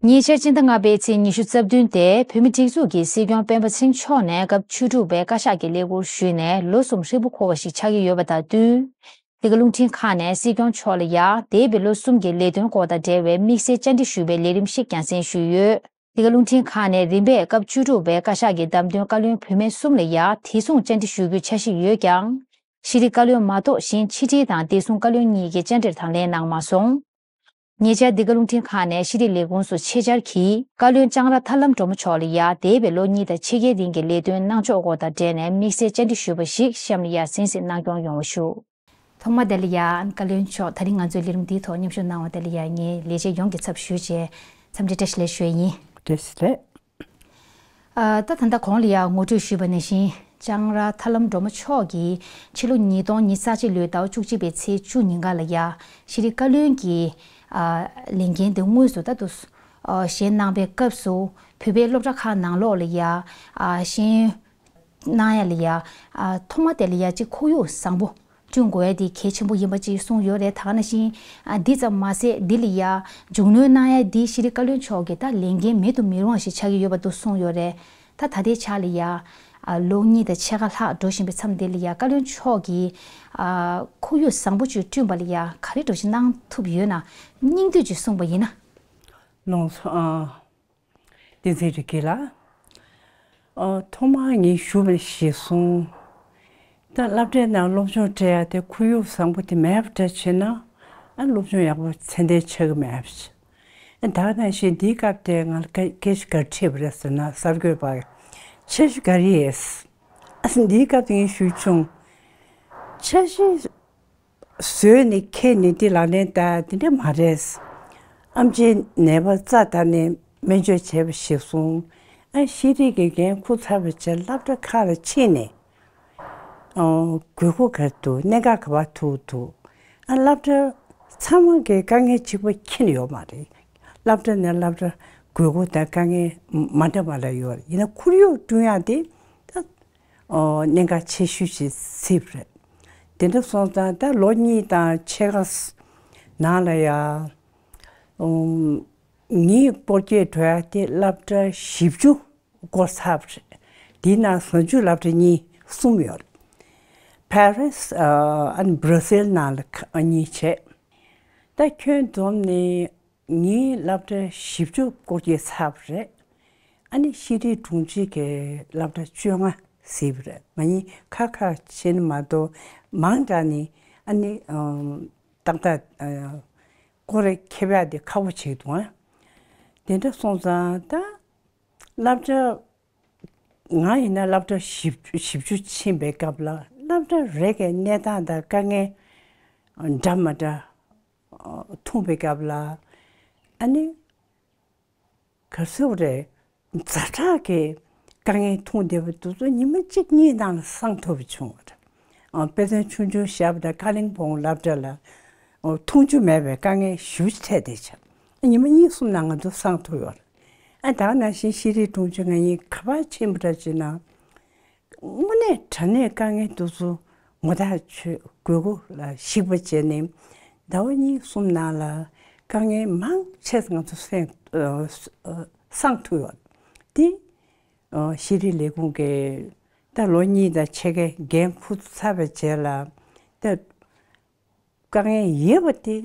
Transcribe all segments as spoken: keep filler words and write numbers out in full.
ཉེ་ཆར་སྤྱི་ཟླ་ལྔ་པའི་ཚེས་ཉི་ཤུ་རྩ་བདུན་དེ་བོད་མི་སྒྲིག་འཛུགས་ཀྱི་སྲིད་སྐྱོང་སྤེན་པ་ཚེ་རིང་མཆོག་ནས་སྐབས་བཅུ་དྲུག་པའི་བཀའ་ཤག་གི་ལས་འཁུར་ཞུས་ནས་ལོ་གསུམ་ཧྲིལ་པོ་འཁོར་བ་ཞིག་ཆགས་ཀྱི་ཡོད་པ་དང་བསྟུན། འདི་ག་རླུང་འཕྲིན་ཁང་ནས་སྲིད་སྐྱོང་མཆོག་ལ་ཡང་འདས་པའི་ལོ་གསུམ་གྱི་ལས་དོན་སྐོར་དང་འབྲེལ་བའི་དམིགས་བསལ་བཅར་འདྲི་ཞུས་པའི་ལས་རིམ་ཞིག་ཀྱང་གསན་ཞུས་ཡོད། འདི་ག་རླུང་འཕྲིན་ཁང་ནས་རིམ་པས་སྐབས་བཅུ་དྲུག་པའི་བཀའ་ཤག་གི་བདམས་ཐོན་བཀའ་བློན་བུད་མེད་གསུམ་ལ་ཡང་དེ་མཚུངས་བཅར་འདྲི་ཞུ་རྒྱུའི་འཆར་གཞི་ཡོད་ཀྱང་། ཤེས་རིག་བཀའ་བློན་མ་གཏོགས་གཞན་ཕྱི་དྲིལ་དང་བདེ་སྲུང་བཀའ་བློན་གཉིས་ཀྱི་བཅར་འདྲིར་དང་ལེན་གནང་མ་སོང་། ཉེ་ཆར་འདི་ག་རླུང་འཕྲིན་ཁང་ནས་ཤེས་རིག་ལས་ཁུངས་སུ་ཆེད་བཅར་གྱིས་བཀའ་བློན་ལྕང་ར་ཐར་ལམ་སྒྲོལ་མ་མཆོག་ལ་ཡང་འདས་པའི་ལོ་གཉིས་དང་ཕྱེད་ཀའི་རིང་གི་ལས་དོན་གནང་ཕྱོགས་སྐོར་དང་འབྲེལ་ནས་དམིགས་བསལ་བཅར་འདྲི་ཞུས་པ་ཞིག་གཤམ་ལ་ཡང་གསན་གཟིགས་གནང་སྐྱོང་ཡོང་བ་ཞུ། ཐོག་མ་དེ་ལ་ཡང་བཀའ་བློན་མཆོག་ད་རིང་ང་ཚོའི་ལས་རིམ་འདིའི་ཐོག་མཉམ་ཞུགས་གནང་བ་དེ་ལ་ཡང་ངས་ལས་བྱེད་ཡོངས་ཀྱི་ཚབ་ཞུས་བྱས་འཚམས་འདྲི་བཀྲ་ཤིས་བདེ་ལེགས་ཞུ་ཡ་ཡིན། བཀྲ་ཤིས་བདེ་ལེགས། ཨ། ད་ད་ལྟ་གོང་ལ་ཡང་ངོ་སྤྲོད་ཞུས་པ་ནང་བཞིན་ལྕང་ར་ཐར་ལམ་སྒྲོལ་མ་མཆོག་གིས་ཕྱི་ལོ་ཉིས་སྟོང་ཉི་ཤུ་རྩ་གཅིག་ལོའི་ཟླ་བ་བཅུ་གཅིག་པའི་ཚེས་བཅུ་ཉིན་ག་ལ་ཡ་ཤེས་རིག་བཀའ་བློན་གྱི་ཨ་ལས་འགན་དེ་དངོས་སུ་ད་དུ་ཨ་བཞེས་གནང་པའི་སྐབས་སུ་བོད་པའི་སློབ་གྲྭ་ཁག་ནང་ལོགས་ལ་ཡ་ཨ་བཞེས་གནང་ཡ་ལ་ཡ་ཨ་ཐོག་མ་དེ་ལ་ཡ་གཅིག་ཁོར་ཡུག་བཟང་པོ་བསྐྲུན་དགོས་ཡ་དེ་གལ་ཆེན་པོ་ཡིན་པ་ཅིག་གསུངས་ཡོད་རེད། ད་ག་ནང་བཞིན་ཨ་འདི་ཙམ་མ་ཟད་འདི་ལ་ཡ་མཇུག་གནོན་གནང་ཡ་འདི་ཤེས་རིག་བཀའ་བློན་མཆོག་གི་ད་ལས་འགན་མེད་དུ་མི་རུང་བ་ཞིག་ཆགས་ཀྱི་ཡོད་པ་འདུག་གསུངས་ཡོད་རེད། ད་ད་ལྟའི་ཆ་ལ་ཡ་ཨ་ལོ་གཉིས་དང་ཕྱེད་ཀ་ལྷག་འགྲོ་བཞིན་པའི་མཚམས་འདི་ལ་ཡ་བཀའ་བློན་མཆོག་གིས་ཨ་ཁོར་ཡུག་བཟང་པོ་ཅིག་བསྐྲུན་པ་ལ་ཡ་ག་རེ་འདྲ་ཞིག་གནང་ཐུབ་ཡོད་ན། སྙིང་བསྡུས་ཅིག་གསུངས་པ་ཡིན་ན། ལགས་སོ། ཨ། བསྟན་འཛིན་རིག་སྐྱིད་ལགས། ཨ། ཐོག་མར་ངས་ཞུ་བ་ཞིག་གསུངས། ད་སློབ་གྲྭའི་ནང་སློབ་སྦྱོང་སྤྲད་ཡ་དེ་ཁོར་ཡུག་བཟང་པོ་དེ་མེད་པ་འདྲ་བྱས་ན། ཨ། སློབ་སྦྱོང་ཡག་པོ་ཚད་ལྡན་ཆགས་ཀྱི་མེད་པ་བྱས། ཨ། ད་ག་ནང་བཞིན་འདིའི་སྐབས་དེ་ང་ལ་སྐད་སྐད་ཆ་ག་རེ་དྲིས་པ་རེད་ཟེར་ན། གསར་འགོད་པ་འཆར་གཞི་ག་རེ་ཡོད། ཨ། འདིའི་སྐབས་དེ་ངས་ཞུས་བྱུང་། འཆར་གཞི་བཟོས་ནས་འཁྱེར་ནས་འདི་ལག་ལེན་བསྟར་དེ་འདྲ་མ་རེད། ཨེམ་ཆིའི་ནད་པ་རྩ་དང་ནས་སྨན་བཅོས་བྱས་པ་ཞིག་སོང་། ཨ། ཤེས་རིག་གི་འགན་འཁུར་ཚར་བའི་རྗེས་སློབ་གྲྭ་ཁག་ལ་ཕྱིན་ནས། ཨོ། དགོས་མཁོ་ག་རེ་འདུག་གནད་འགག་ག་པར་ཐུག་འདུག་ཨ། སློབ་གྲྭ་ཚང་མ་གི་དཀའ་ངལ་གཅིག་པ་ཁྱོན་ནས་ཡོད་མ་རེད། སློབ་གྲྭ་ནས་སློབ་གྲྭ་དགོས་མཁོ་དང་དཀའ་ངལ་མ་འདྲ་བ་ལ་ཡོད་རེད། ཡིན་ན་ཁོར་ཡུག་བསྐྲུན་ཡག་དེ་ད་ཨོ་གནད་འགག་ཆེ་ཤོས་ཤིག་གཟིགས་པ་རེད། དེ་འདྲ་སོང་ཙང་ད་ལོ་གཉིས་དང་ཕྱེད་ཀ་ནང་ལ་ཡ། ཨོ། ངའི་སྐོར་སྐྱོད་འགྲོ་ཡ་དེ་སློབ་གྲྭ་བཞི་བཅུ་སྐོར་ཚར་བ་རེད། དེའི་ནང་བཟའ་འཇུག་སློབ་གྲྭ་གཉིས་གསུམ་ཡོད་རེད། ཕ་རི་སི། ཨ། ཨ་ནི་སྦྲ་སིལ་ནང་ལ་ཁ་གཉིས་བྱས། ད་ཁྱོན་བསྡོམས་ནས་ངའི་སློབ་གྲྭ་བཞི་བཅུ་སྐོར་སྐྱོད་ཚར་བ་རེད། ཨ་ནི་ཤེས་རིག་དྲུང་ཆེ་གི་སློབ་གྲྭ་བཅོ་ལྔ་གཟིགས་པ་རེད། མ་ཡིན་ཁ་ཁ་བྱས་ནས་མ་གཏོགས་མང་དྲགས་ནས་ཨ་ནི་ཨམ་ཏག་ཏག་ཨ་སྐོར་ར་འཁྱེར་ཡག་དེ་ཁག་པོ་ཆགས་འདུག་ཨ། དེ་འདྲ་སོང་ཙང་ད་སློབ་གྲྭ་ང་ཡིན་ན་སློབ་གྲྭ་བཞི་བཅུ་བཞི་བཅུ་ཕྱིན་པའི་སྐབས་ལ་སློབ་གྲྭ་རེ་གའི་གནས་སྟངས་དང་དཀའ་ངལ་འདྲ་མི་འདྲ་མཐོང་པའི་སྐབས་ལ། ཨ་ནི་ག་ཚོད་རེད། ཛ་དྲག་གི་དཀའ་ངལ་མཐོང་བསྡད་པ་དེ་ཚོ་ཉི་མ་གཅིག་གཉིས་ནང་ལ་སངས་ཐུབ་པ་བྱུང་བ་རེད། ཨ། དཔེ་མཚོན་ཆུང་ཆུང་བཞག་པ་དང་ཀ་ལིང་བོང་སློབ་གྲྭ་ལ་ཨོ་མཐོང་ཆུང་མེད་པའི་དཀའ་ངལ་ཞེ་པོ་ཅིག་འཕྲད་བསྡད་བྱས། ཉི་མ་གཉིས་གསུམ་ནང་ང་ཚོ་སངས་ཐུབ་ཡོད་རེད། ཨ། ད་ག་ནང་བཞིན་ཤེས་རིག་དྲུང་ཆེ་ང་གཉིས་ག་པར་ཕྱིན་པ་འདྲ་བྱས་ན། དངོས་གནས་དྲང་གནས་དཀའ་ངལ་དེ་ཚོ་ངོ་ཐག་ཆོད། དགོས་མཁོ་ལ་གཞིགས་པ་བྱས་ནས་ཟླ་བ་གཉིས་གསུམ་ནང་ལ་དཀའ་ངལ་མང་ཆེ་ང་ཚོ་སེང་ཨ་ཨ་སངས་ཐུབ་ཡོད། དེ་ཨ་ཤེས་རིག་ལས་ཁུངས་ཀྱིས་ད་ལོ་གཉིས་དང་ཕྱེད་ཀའི་འགན་འཁུར་ཚར་བའི་རྗེས་ལ་ད་དཀའ་ངལ་ཡོད་པ་དེ་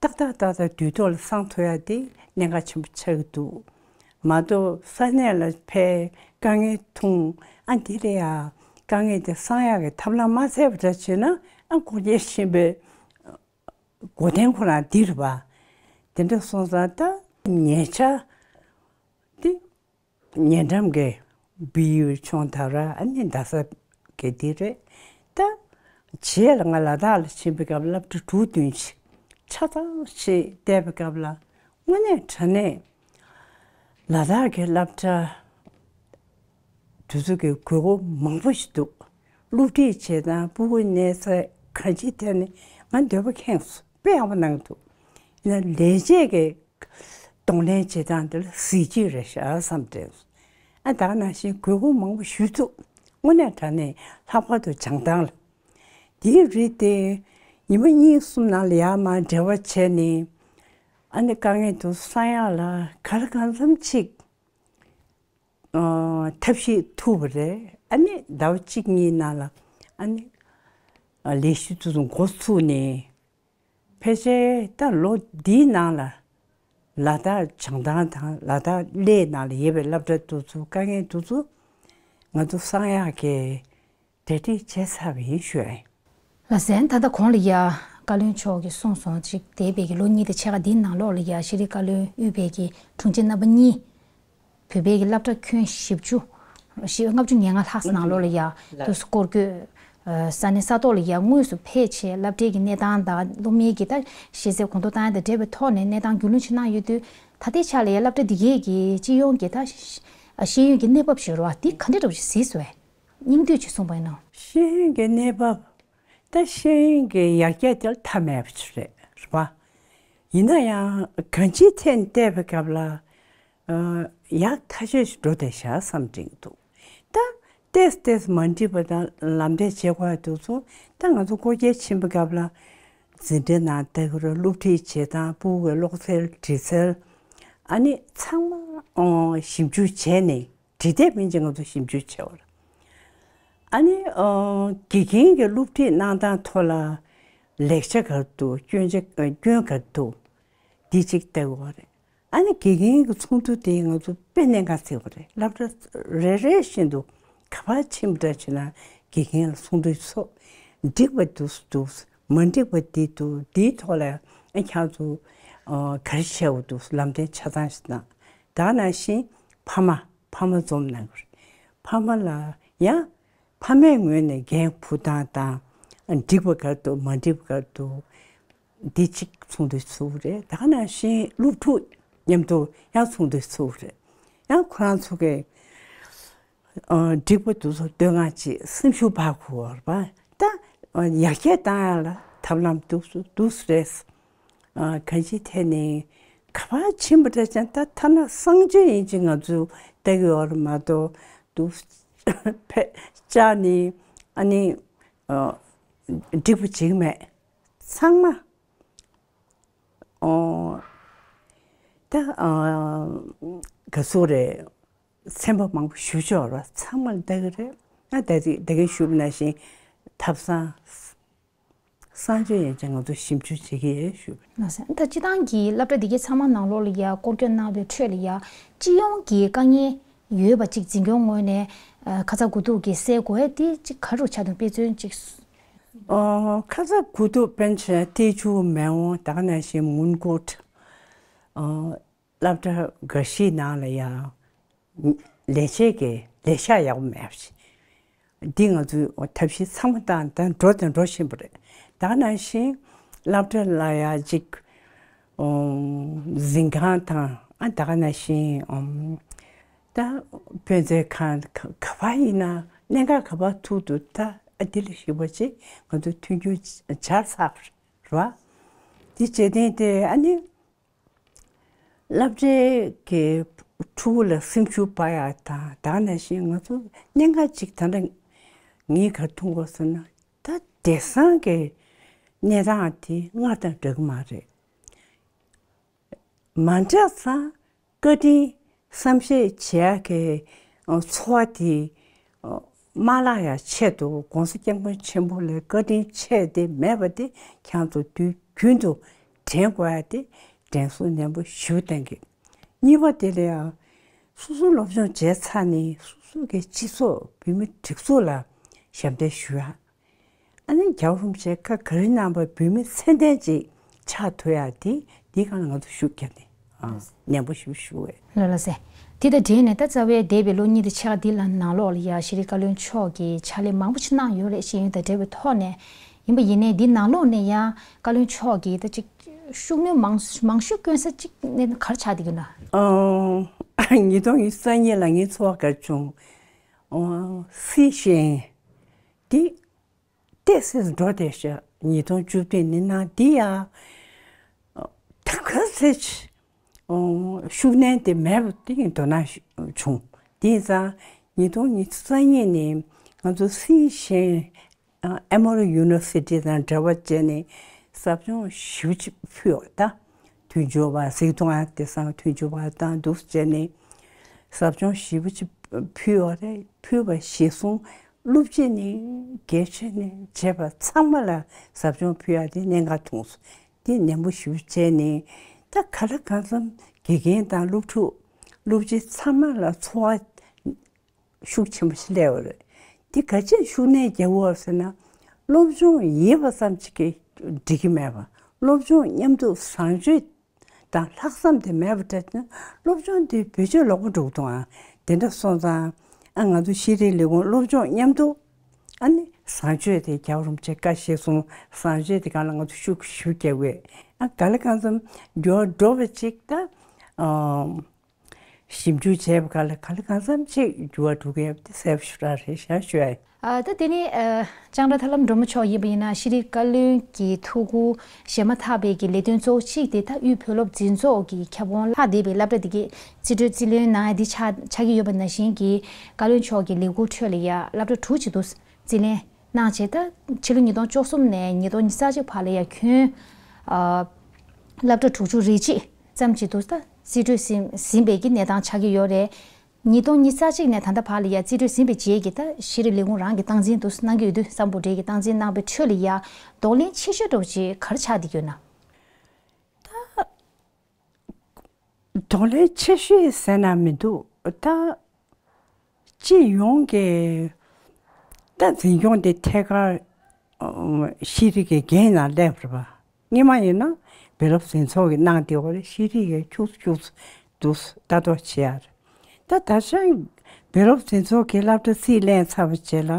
ཏག་ཏག་ཏག་ཏག་དུས་ཐོག་ལ་སངས་ཐུབ་ཡ་དེ་གནད་འགག་ཆེན་པོ་ཆགས་ཀྱི་འདུག་མ་གཏོགས་ས་གནས་ལ་ཕེབས་དཀའ་ངལ་མཐོང་། ཨ། འདི་ལ་ཡ་དཀའ་ངལ་དེ་སངས་ཡག་གི་ཐབས་ལམ་མ་བཙལ་བ་འདྲ་བྱས་ན། ཨ། སྐོར་སྐྱོད་ཕྱིན་པའི་གོ་དོན་ཁོ་རང་འདི་རེད་པ། དེ་འདྲ་སོང་ཙང་ད་ཉེ་ཆར་དེ་ཉེ་འགྲམ་གྱི་བལ་ཡུལ་ཆུང་དར་ར། ཨ་ནི་རྡ་ས་གི་འདི་རེད། ད་རྗེས་ལ་ང་ལ་དྭགས་ལ་ཕྱིན་པའི་སྐབས་སློབ་གྲྭ་དྲུག་བདུན་ཅིག་ཆ་ཚང་ཞིག་བལྟས་པའི་སྐབས་ལ་དངོས་གནས་དྲང་གནས་ལ་དྭགས་ཀྱི་སློབ་གྲྭ་དེ་ཚོ་གི་དགོས་མཁོ་མང་པོ་ཞིག་འདུག་སློབ་ཁྲིད་བྱེད་སྟངས། ཕྲུ་གུ་གནས་ཚད་གང་ཅིའི་ཐད་ནས་ང་འདོད་པ་ཁེངས་སོང་། དཔེ་ཡག་པོ་གནང་འདུག་ཡིན་ན་ལས་བྱེད་ཀྱི་གདོང་ལེན་བྱེད་སྟངས་དེ་ལ་གཟི་བརྗིད་རེད་ཤག་བསམ་དྲན་སོང་། ཨ། ད་ག་ནང་བཞིན་དགོས་མཁོ་མང་པོ་ཞིག་འདུག་དངོས་གནས་དྲང་གནས་ལྷག་པར་དུ་བྱང་ཐང་ལ། དེའི་རིགས་དེ་ཉི་མ་གཉིས་གསུམ་ནང་ལ་ཡར་མར་འབྲེལ་བ་བྱས་ནས་ ཨ་ནི་དཀའ་ངལ་དུ་སང་ཡག་ལ་ག་ལ་གང་འཚམ་ཅིག་ཨ་ཐབས་ཤེས་ཐུབ་པ་རེད། ཨ་ནི་ཟླ་བ་གཅིག་གཉིས་ནང་ལ་ཨ་ནི་ཨ་ལས་གཞི་དེ་ཚོ་འགོ་ཚུགས་ནས། ཕལ་ཆེར་ད་ལོ་འདིའི་ནང་ལ་ལ་དྭགས་བྱང་ཐང་དང་ལ་དྭགས་གླེ་ནང་ལ་ཡོད་པའི་སློབ་གྲྭ་དེ་ཚོ་དཀའ་ངལ་དེ་ཚོ་ང་ཚོ་སང་ཡག་གི་གྲ་སྒྲིག་བྱས་ཚར་བ་ཡིན་ཞུ་ཡ་ཡིན། ལགས་སོ། ད་ལྟ་གོང་ལ་ཡ་བཀའ་བློན་མཆོག་གིས་གསུངས་སོང་ཅིག་འདས་པའི་གི་ལོ་གཉིས་དང་ཕྱེད་ཀ་འདིའི་ནང་ལོགས་ལ་ཡ་ཤེས་རིག་བཀའ་བློན་དབུས་པའི་གི་དྲུང་ཆེ་རྣམ་པ་གཉིས། བོད་པའི་གི་སློབ་གྲྭ་ཁྱོན་བཞི་བཅུ། བཞི་ལྔ་བཅུ་ང་ལྔ་ལྷག་ནང་ལོགས་ལ་ཡ་ལ་དུ་སྐོར་སྐྱོད། ས་གནས་ས་ཐོག་ལ་ཡ་དངོས་སུ་ཕེབས་བྱས་སློབ་གྲྭའི་གི་གནས་སྟངས་དང་སློབ་མའི་གི་ད་ཤེས་ཚད་གོང་མཐོར་བཏང་ཡ་དང་འབྲེལ་བའི་ཐོག་ནས་གནས་སྟངས་རྒྱུས་ལོན་ཞིག་གནང་ཡོད་དུས། ད་ལྟའི་ཆ་ལ་ཡ་སློབ་གྲྭ་འདི་གའི་གི་སྤྱི་ཡོངས་ཀྱི་ད་ཤེས་ཡོན་གྱི་གནས་བབ་ཞིག་རེད་བ། འདི་ག་འདྲ་འདྲ་བོ་ཞིག་གཟིགས་སོང་བས། སྙིང་བསྡུས་ཅིག་གསུངས་པ་ཡིན་ནོ། ཤེས་ཡོན་གྱི་གནས་བབ། ད་ཤེས་ཡོན་གྱི་ཡར་རྒྱས་དེ་ལ་མཐའ་མེད་པ་ཅིག་རེད། རེད་པ། ཡིན་ན་ཡང་གང་ཅིའི་ཐད་ནས་བལྟས་པའི་སྐབས་ལ་ཨ་ཡག་ཐག་ཆོད་ཅིག་འགྲོ་བསྡད་ཤག་བསམ་དྲན་གྱི་འདུག་ད་ཏོག་ཙམ་ཏོག་ཙམ་མ་འགྲིག་པ་དང་ལམ་སྟོན་བྱེད་དགོས་པ་དེ་ཚོ་ད་ང་ཚོ་སྐོར་སྐྱོད་ཕྱིན་པའི་སྐབས་ལ་འཛིན་གྲྭའི་ནང་ལྟ་གི་རེད། སློབ་ཁྲིད་བྱེད་སྟངས། ཕྲུ་གུའི་ཀློག་རྩལ་འབྲི་རྩལ། ཨ་ནི་ཚང་མ་ཨོ་ཞིབ་འཇུག་བྱས་ནས། འབྲི་དེབ་ཡིན་གཅིག་ང་ཚོ་ཞིབ་འཇུག་བྱས་པ་རེད། ཨ་ནི་ཨ་དགེ་རྒན་གྱི་སློབ་ཁྲིད་གནང་སྟངས་ཐོག་ལ་ལེགས་ཆ་ག་རེ་འདུག་སྐྱོན་ཆ་སྐྱོན་ག་རེ་འདུག་འདི་གཅིག་བལྟ་དགོས་པ་རེད། ཨ་ནི་དགེ་རྒན་གྱི་ཚོགས་འདུ་དེ་ང་ཚོ་དཔེ་གནད་འགག་ཆེ་བ་རེད། སློབ་གྲྭ་རེ་རེ་བཞིན་དུ་ག་པར་ཕྱིན་པ་འདྲ་བྱས་ན་དགེ་རྒན་ལ་ཚོགས་འདུ་ཚོགས། འགྲིག་པ་འདུག་འདུག་མ་འགྲིག་པ་འདི་འདུག་འདིའི་ཐོག་ལ་ཨ་ཁྱེད་ཚོ་ཨ་ག་རེ་བྱས་པ་འདུག་ལམ་སྟོན་ཆ་ཚང་ཞིག་གནང་། ད་ག་ནང་བཞིན་ཕ་མ། ཕ་མ་འཛོམས་གནང་དགོས་རེད། ཕ་མ་ལ་ཡང་ཕ་མའི་ངོས་ནས་འགན་འཁུར་སྟངས་དང་། འགྲིག་པ་ག་རེ་འདུག་མ་འགྲིག་པ་ག་རེ་འདུག་འདི་གཅིག་ཚོགས་འདུ་ཚུགས་རེད། ད་ག་ནང་བཞིན་སློབ་ཕྲུག་མཉམ་དུ་ཡང་ཚོགས་འདུ་ཚུགས་རེད། ཡང་ཁོ་རང་ཚོ་གི་ཨ་འགྲིག་པ་འདུག་ཚོ་ལྟོས་ང་ཅིག་སེམས་ཤུགས་སྤར་དགོས་པ་རེད་པ། ད་ཨ་ཡར་རྒྱས་བཏང་ཡ་ལ་ཐབས་ལམ་འདུག་སུ་འདུག་སུ་རེད། ཨ་གང་ཅིའི་ཐད་ནས་ག་པར་ཕྱིན་པ་འདྲ་ཅང་ད་ཐ་ན་གསང་སྤྱོད་ཡིན་གཅིག་ང་ཚོས་ལྟ་གི་ཡོད་རེད་མ་གཏོགས་འདུག་ཕེ་བཅག་ནས་ཨ་ནི་ཨ་འགྲིག་པ་ཅིག་མེད། ཚང་མ་ཨོ་ད་ཨ་ག་ཚོད་རེད། ཚན་པ་མང་པོ་ཞུ་ཆོག་ར་ཚང་མ་ལ་ལྟ་གི་རེད། ང་ད་ད་གིན་ཞུས་པ་ནང་བཞིན་ཐབས་བཟང་གསང་སྤྱོད་ཡན་ཆད་ང་ཚོ་ཞིབ་འཇུག་བྱེད་ཀྱི་ཡོད་ཞུས་པ། ལགས་སོ། ད་སྤྱི་བཏང་གི་སློབ་གྲྭ་འདི་གའི་ཚང་མ་ནང་ལོགས་ལ་ཡ་སྐོར་སྐྱོད་གནང་བའི་ཁྲོད་ལ་ཡ་སྤྱི་ཡོངས་ཀྱི་དཀའ་ངལ་ཡོད་པ་ཅིག་འཛིན་སྐྱོང་ངོས་ནས་ཨ་ཁ་ཚ་དགོས་གཏུགས་ཀྱི་སེལ་དགོས་ཡ་དེ་ཅིག་ག་རེ་ཆགས་འདུག་དཔེ་མཚོན་ཅིག་ཨོ་ཁ་ཚ་དགོས་གཏུགས་དཔེར་ན་ཆེ་ན་ཏེ་ཆུ་མེ་འོང་ད་ག་ནང་བཞིན་མུན་སྐོར། ཨོ། སློབ་གྲྭ་འགའ་ཞིག་ནང་ལ་ཡང་ལས་བྱེད་ཀྱི་ལས་ཤག་ཡག་པོ་མེད་པ་ཞིག་འདི་ང་ཚོས་ཐབས་ཤེས་ཚང་མ་བཏང་དང་འགྲོ་དང་འགྲོ་བཞིན་པ་རེད། ད་ག་ནང་བཞིན་སློབ་གྲྭ་ལ་ཡང་ཅིག་ཨོ་འཛིན་ཁང་དང་ཨ་ད་ག་ནང་བཞིན་ཨོ་ད་དཔེ་མཛོད་ཁང་ག་ག་པར་ཡིན་ན་གནད་འགག་ག་པར་ཐུག་འདུག་ད་ཨ་འདི་ལ་ཞིབ་པ་ཅིག་ང་ཚོས་མཐུན་འགྱུར་བྱ་ཚར་བ་རེད་བ། འདི་བྱེད་དོན་དེ་ཨ་ནི། སློབ་གྲྭའི་གི་ཕྲུ་གུ་ལ་སེམས་ཤུགས་སྤར་ཡག་དང་ད་ག་ནང་བཞིན་ང་ཚོ་གནད་འགག་ཅིག་ད་ལྟ་ངས་ག་རེ་མཐོང་གི་ཡོད་ཟེར་ན་ད་དེང་སང་གི་གནས་སྟངས་དེ་སྔར་དང་འདྲ་གི་མ་རེད། མ་འདྲ་ས་བཀའ་དྲིན་བསམ་ཤེས་བྱེད་ཡག་གི་ཚོར་བ་དེ་མ་བརླག་ཡག་ཆེད་དུ་༸གོང་ས་༸སྐྱབས་མགོན་ཆེན་པོ་ལ་བཀའ་དྲིན་ཆེ་དེ་མེད་པ་དེ་ཁྱེད་ཚོ་དུས་རྒྱུན་དུ་དྲན་དགོས་ཡག་དེ་དྲན་གསོ་ནན་པོ་ཞུ་གཏང་གི། གཉིས་པ་དེ་ལ་ཡང་སོ་སོ་སློབ་སྦྱོང་བྱས་ཚར་ནས་སོ་སོ་གི་སྤྱི་ཚོགས་བོད་མི་སྒྲིག་འཛུགས་ལ་ཞབས་འདེགས་ཞུ་ཡག་ཨ་ནི་རྒྱལ་བ་རིན་པོ་ཆེས་བཀའ་ག་རེ་གནང་བ་བོད་མི་ཚད་ལྡན་ཅིག་ཆགས་ཐུབ་ཡག་དེ་འདི་གང་ང་ཚོ་ཤུགས་རྒྱབ་ནས་ཨ་ནན་པོ་ཞིག་ཞུ་བས། ལགས་ལགས་སེ། དེ་དང་འབྲེལ་ནས་ད་རྩ་བའི་འདས་པའི་ལོ་གཉིས་དང་ཕྱེད་ཀ་འདི་ལ་ནང་ལོགས་ལ་ཡ་ཤེས་རིག་བཀའ་བློན་མཆོག་གིས་ཕྱག་ལས་མང་པོ་ཞིག་གནང་ཡོད་རེད། ཤེས་ཡོན་དང་འབྲེལ་བའི་ཐོག་ནས་ཡིན་པ་ཡིན་ནའི་འདི་ནང་ལོགས་ནས་ཡང་བཀའ་བློན་མཆོག་གིས་ད་ཅིག་ཤུགས་སྣོན་མང་མང་ཤོས་བསྐྱོན་ས་ཅིག་ནས་ག་རེ་ཆགས་བསྡད་ཀྱི་ན། ཨོ། ཉིས་སྟོང་ཉི་ཤུ་རྩ་གཉིས་ལ་ངའི་ཚོར་བ་ག་རེ་བྱུང་། ཨོ། སྲིད་ཞན་འདི། ཏོག་ཙམ་འགྲོ་བསྡད་ཤག་ཉིས་སྟོང་བཅུ་བདུན་ནས་ནང་འདི་ཡང་ད་ག་ཚད་ཅིག་ཤུགས་སྣོན་དེ་མེད་པ་དེ་ཡིན་དོ་སྣང་བྱུང་། དེ་ཡིན་ཙང་ཉིས་སྟོང་ཉི་ཤུ་རྩ་གཉིས་ནས་ང་ཚོ་སྲིད་ཞན་ཨེ་མོ་རི་ཡུ་ནི་ཝར་སི་ཊི་དང་འབྲེལ་བ་བྱས་ནས་ཟབ་སྦྱོང་ཞེ་པོ་ཅིག་ཕུལ་བ་ད་ མཐུན་སྦྱོར་བ་གཟིགས་མཐོང་ཡ་དེ་སང་མཐུན་སྦྱོར་བ་དང་འདུག་བྱས་ནས་ཟབ་སྦྱོང་ཞེ་པོ་ཅིག་ཕུལ་བ་རེད། ཕུལ་བ་གཞིར་བཟུང་སློབ་སྤྱི་ནས་གལ་ཆེ་ནས་བྱས་པ་ཚང་མ་ལ་ཟབ་སྦྱོང་ཕུལ་ཡ་དེ་གནད་འགག་མཐོང་སོང་། དེ་ནན་པོ་ཞེ་པོ་བྱས་ནས་ད་ག་ལ་གང་འཚམ་དགེ་རྒན་དང་སློབ་ཕྲུག་སློབ་སྤྱི་ཚང་མ་ལ་ཚོར་བ་ཤུགས་ཆེན་པོ་ཞིག་སླེབས་པ་རེད། འདི་ག་ཅིར་ཤུགས་ནས་རྒྱག་དགོས་ཟེར་ན། སློབ་སྦྱོང་ཡིན་པ་ཙམ་ཞིག་གིས་འགྲིག་གི་མེད་པ། སློབ་སྦྱོང་མཉམ་དུ་བཟང་སྤྱོད་དང་ལྷག་བསམ་དེ་མེད་པ་འདྲ་ན་སློབ་སྦྱོང་དེ་བེད་སྤྱོད་ལོག་པ་འགྲོ་གི་འདུག་ཨ། དེ་འདྲ་སོང་ཙང་ཨ་ང་ཚོ་ཤེས་རིག་ལས་ཁུངས་སློབ་སྦྱོང་མཉམ་དུ་ཨ་ནི་བཟང་སྤྱོད་དེ་རྒྱག་རོགས་བྱེད། བཀའ་ཞིག་གསུང་། བཟང་སྤྱོད་དེ་སྒང་ལ་ང་ཚོ་ཤུགས་ཞུ་རྒྱག་དགོས། ཨ་ག་ལ་གང་འཚམ་འགྱུར་བ་འགྲོ་བ་ཅིག་ད་ཨ། ཞིབ་འཇུག་བྱས་པ་ག་ལ་ག་ལ་གང་འཚམ་ཅིག་འགྱུར་བ་འགྲོ་གི་ཡོད་པ་དེ་གསལ་པོ་ཞེ་དྲག་རེད་ཤག་ཞུ་ཡ་ཡིན། ཨ་ད་དེ་ནི་ཨ་ལྕང་ར་ཐར་ལམ་སྒྲོལ་མ་མཆོག་ཡིན་པ་ཡིན་ན་ཤེས་རིག་བཀའ་བློན་གྱི་ཐུགས་ཁུར་བཞེས་མ་ཐག་པའི་གི་ལས་དོན་གཙོ་བོ་གཅིག་དེ་ད་དབུས་བོད་སློབ་འཛིན་ཚོགས་ཀྱི་ཁྱབ་ཁོངས་ལྷག་བསྡད་པའི་སློབ་གྲྭ་དེ་གའི་རྩིས་སྤྲོད་རྩིས་ལེན་གནང་ཡ་འདི་ཆགས་ཆགས་ཀྱི་ཡོད་པ་ནང་བཞིན་གྱི་བཀའ་བློན་མཆོག་གི་ལས་ཁུར་ཁྲོད་ལ་ཡ་སློབ་གྲྭ་དྲུག་ཅིག་འདུག་རྩིས་ལེན་གནང་བྱས། ད་ཕྱི་ལོ་ཉིས་སྟོང་བཅུ་གསུམ་ནས་ཉིས་སྟོང་ཉི་ཤུ་རྩ་གཅིག་བར་ལ་ཡ་ཁྱོན་ཨ་སློབ་གྲྭ་དྲུག་ཅུ་རེ་གཅིག་ཙམ་ཅིག་འདུག་ད་རྩིས་སྤྲོད་ཟིན་ཟིན་པའི་གི་གནས་སྟངས་ཆགས་ཀྱི་ཡོད་རེད། ཉིས་སྟོང་ཉི་ཤུ་རྩ་གཅིག་ནས་ད་ལྟ་བར་ལ་ཡ་རྩིས་སྤྲོད་ཟིན་པའི་རྗེས་ཀྱི་ད་ཤེས་རིག་ལས་ཁུངས་རང་གི་སྟངས་འཛིན་འདུག་གནང་གི་ཡོད་དུས་སམ་བྷོ་ཊ་གི་སྟངས་འཛིན་གནང་བའི་ཁྲོད་ལ་ཡ་གདོང་ལེན་ཆེ་ཤོས་འདྲ་བོ་ཅིག་ག་རེ་ཆགས་བསྡད་ཀྱི་ཡོད་ན། གདོང་ལེན་ཆེ་ཤོས་ཟེར་ན་མི་འདུག་ད་སྤྱི་ཡོངས་ཀྱི་ད་འཛིན་སྐྱོང་དེ་ཐད་ཀར་ཤེས་རིག་གི་འགན་ནང་སླེབས་རེད་པ། སྔོན་མ་ཡིན་ན་བོད་སློབ་འཛིན་ཚོགས་ཀྱི་གནང་བསྡད་པ་རེད། ཤེས་རིག་གི་ཁྱུག་ཙམ་ཁྱུག་ཙམ་འདུག་ལྟ་རྟོག་བྱེད་ཡ་རེད། ད་ད་ཆ་བོད་སློབ་འཛིན་ཚོགས་ཀྱི་སློབ་གྲྭ་རྩིས་ལེན་ཚར་བ་རྗེས་ལ་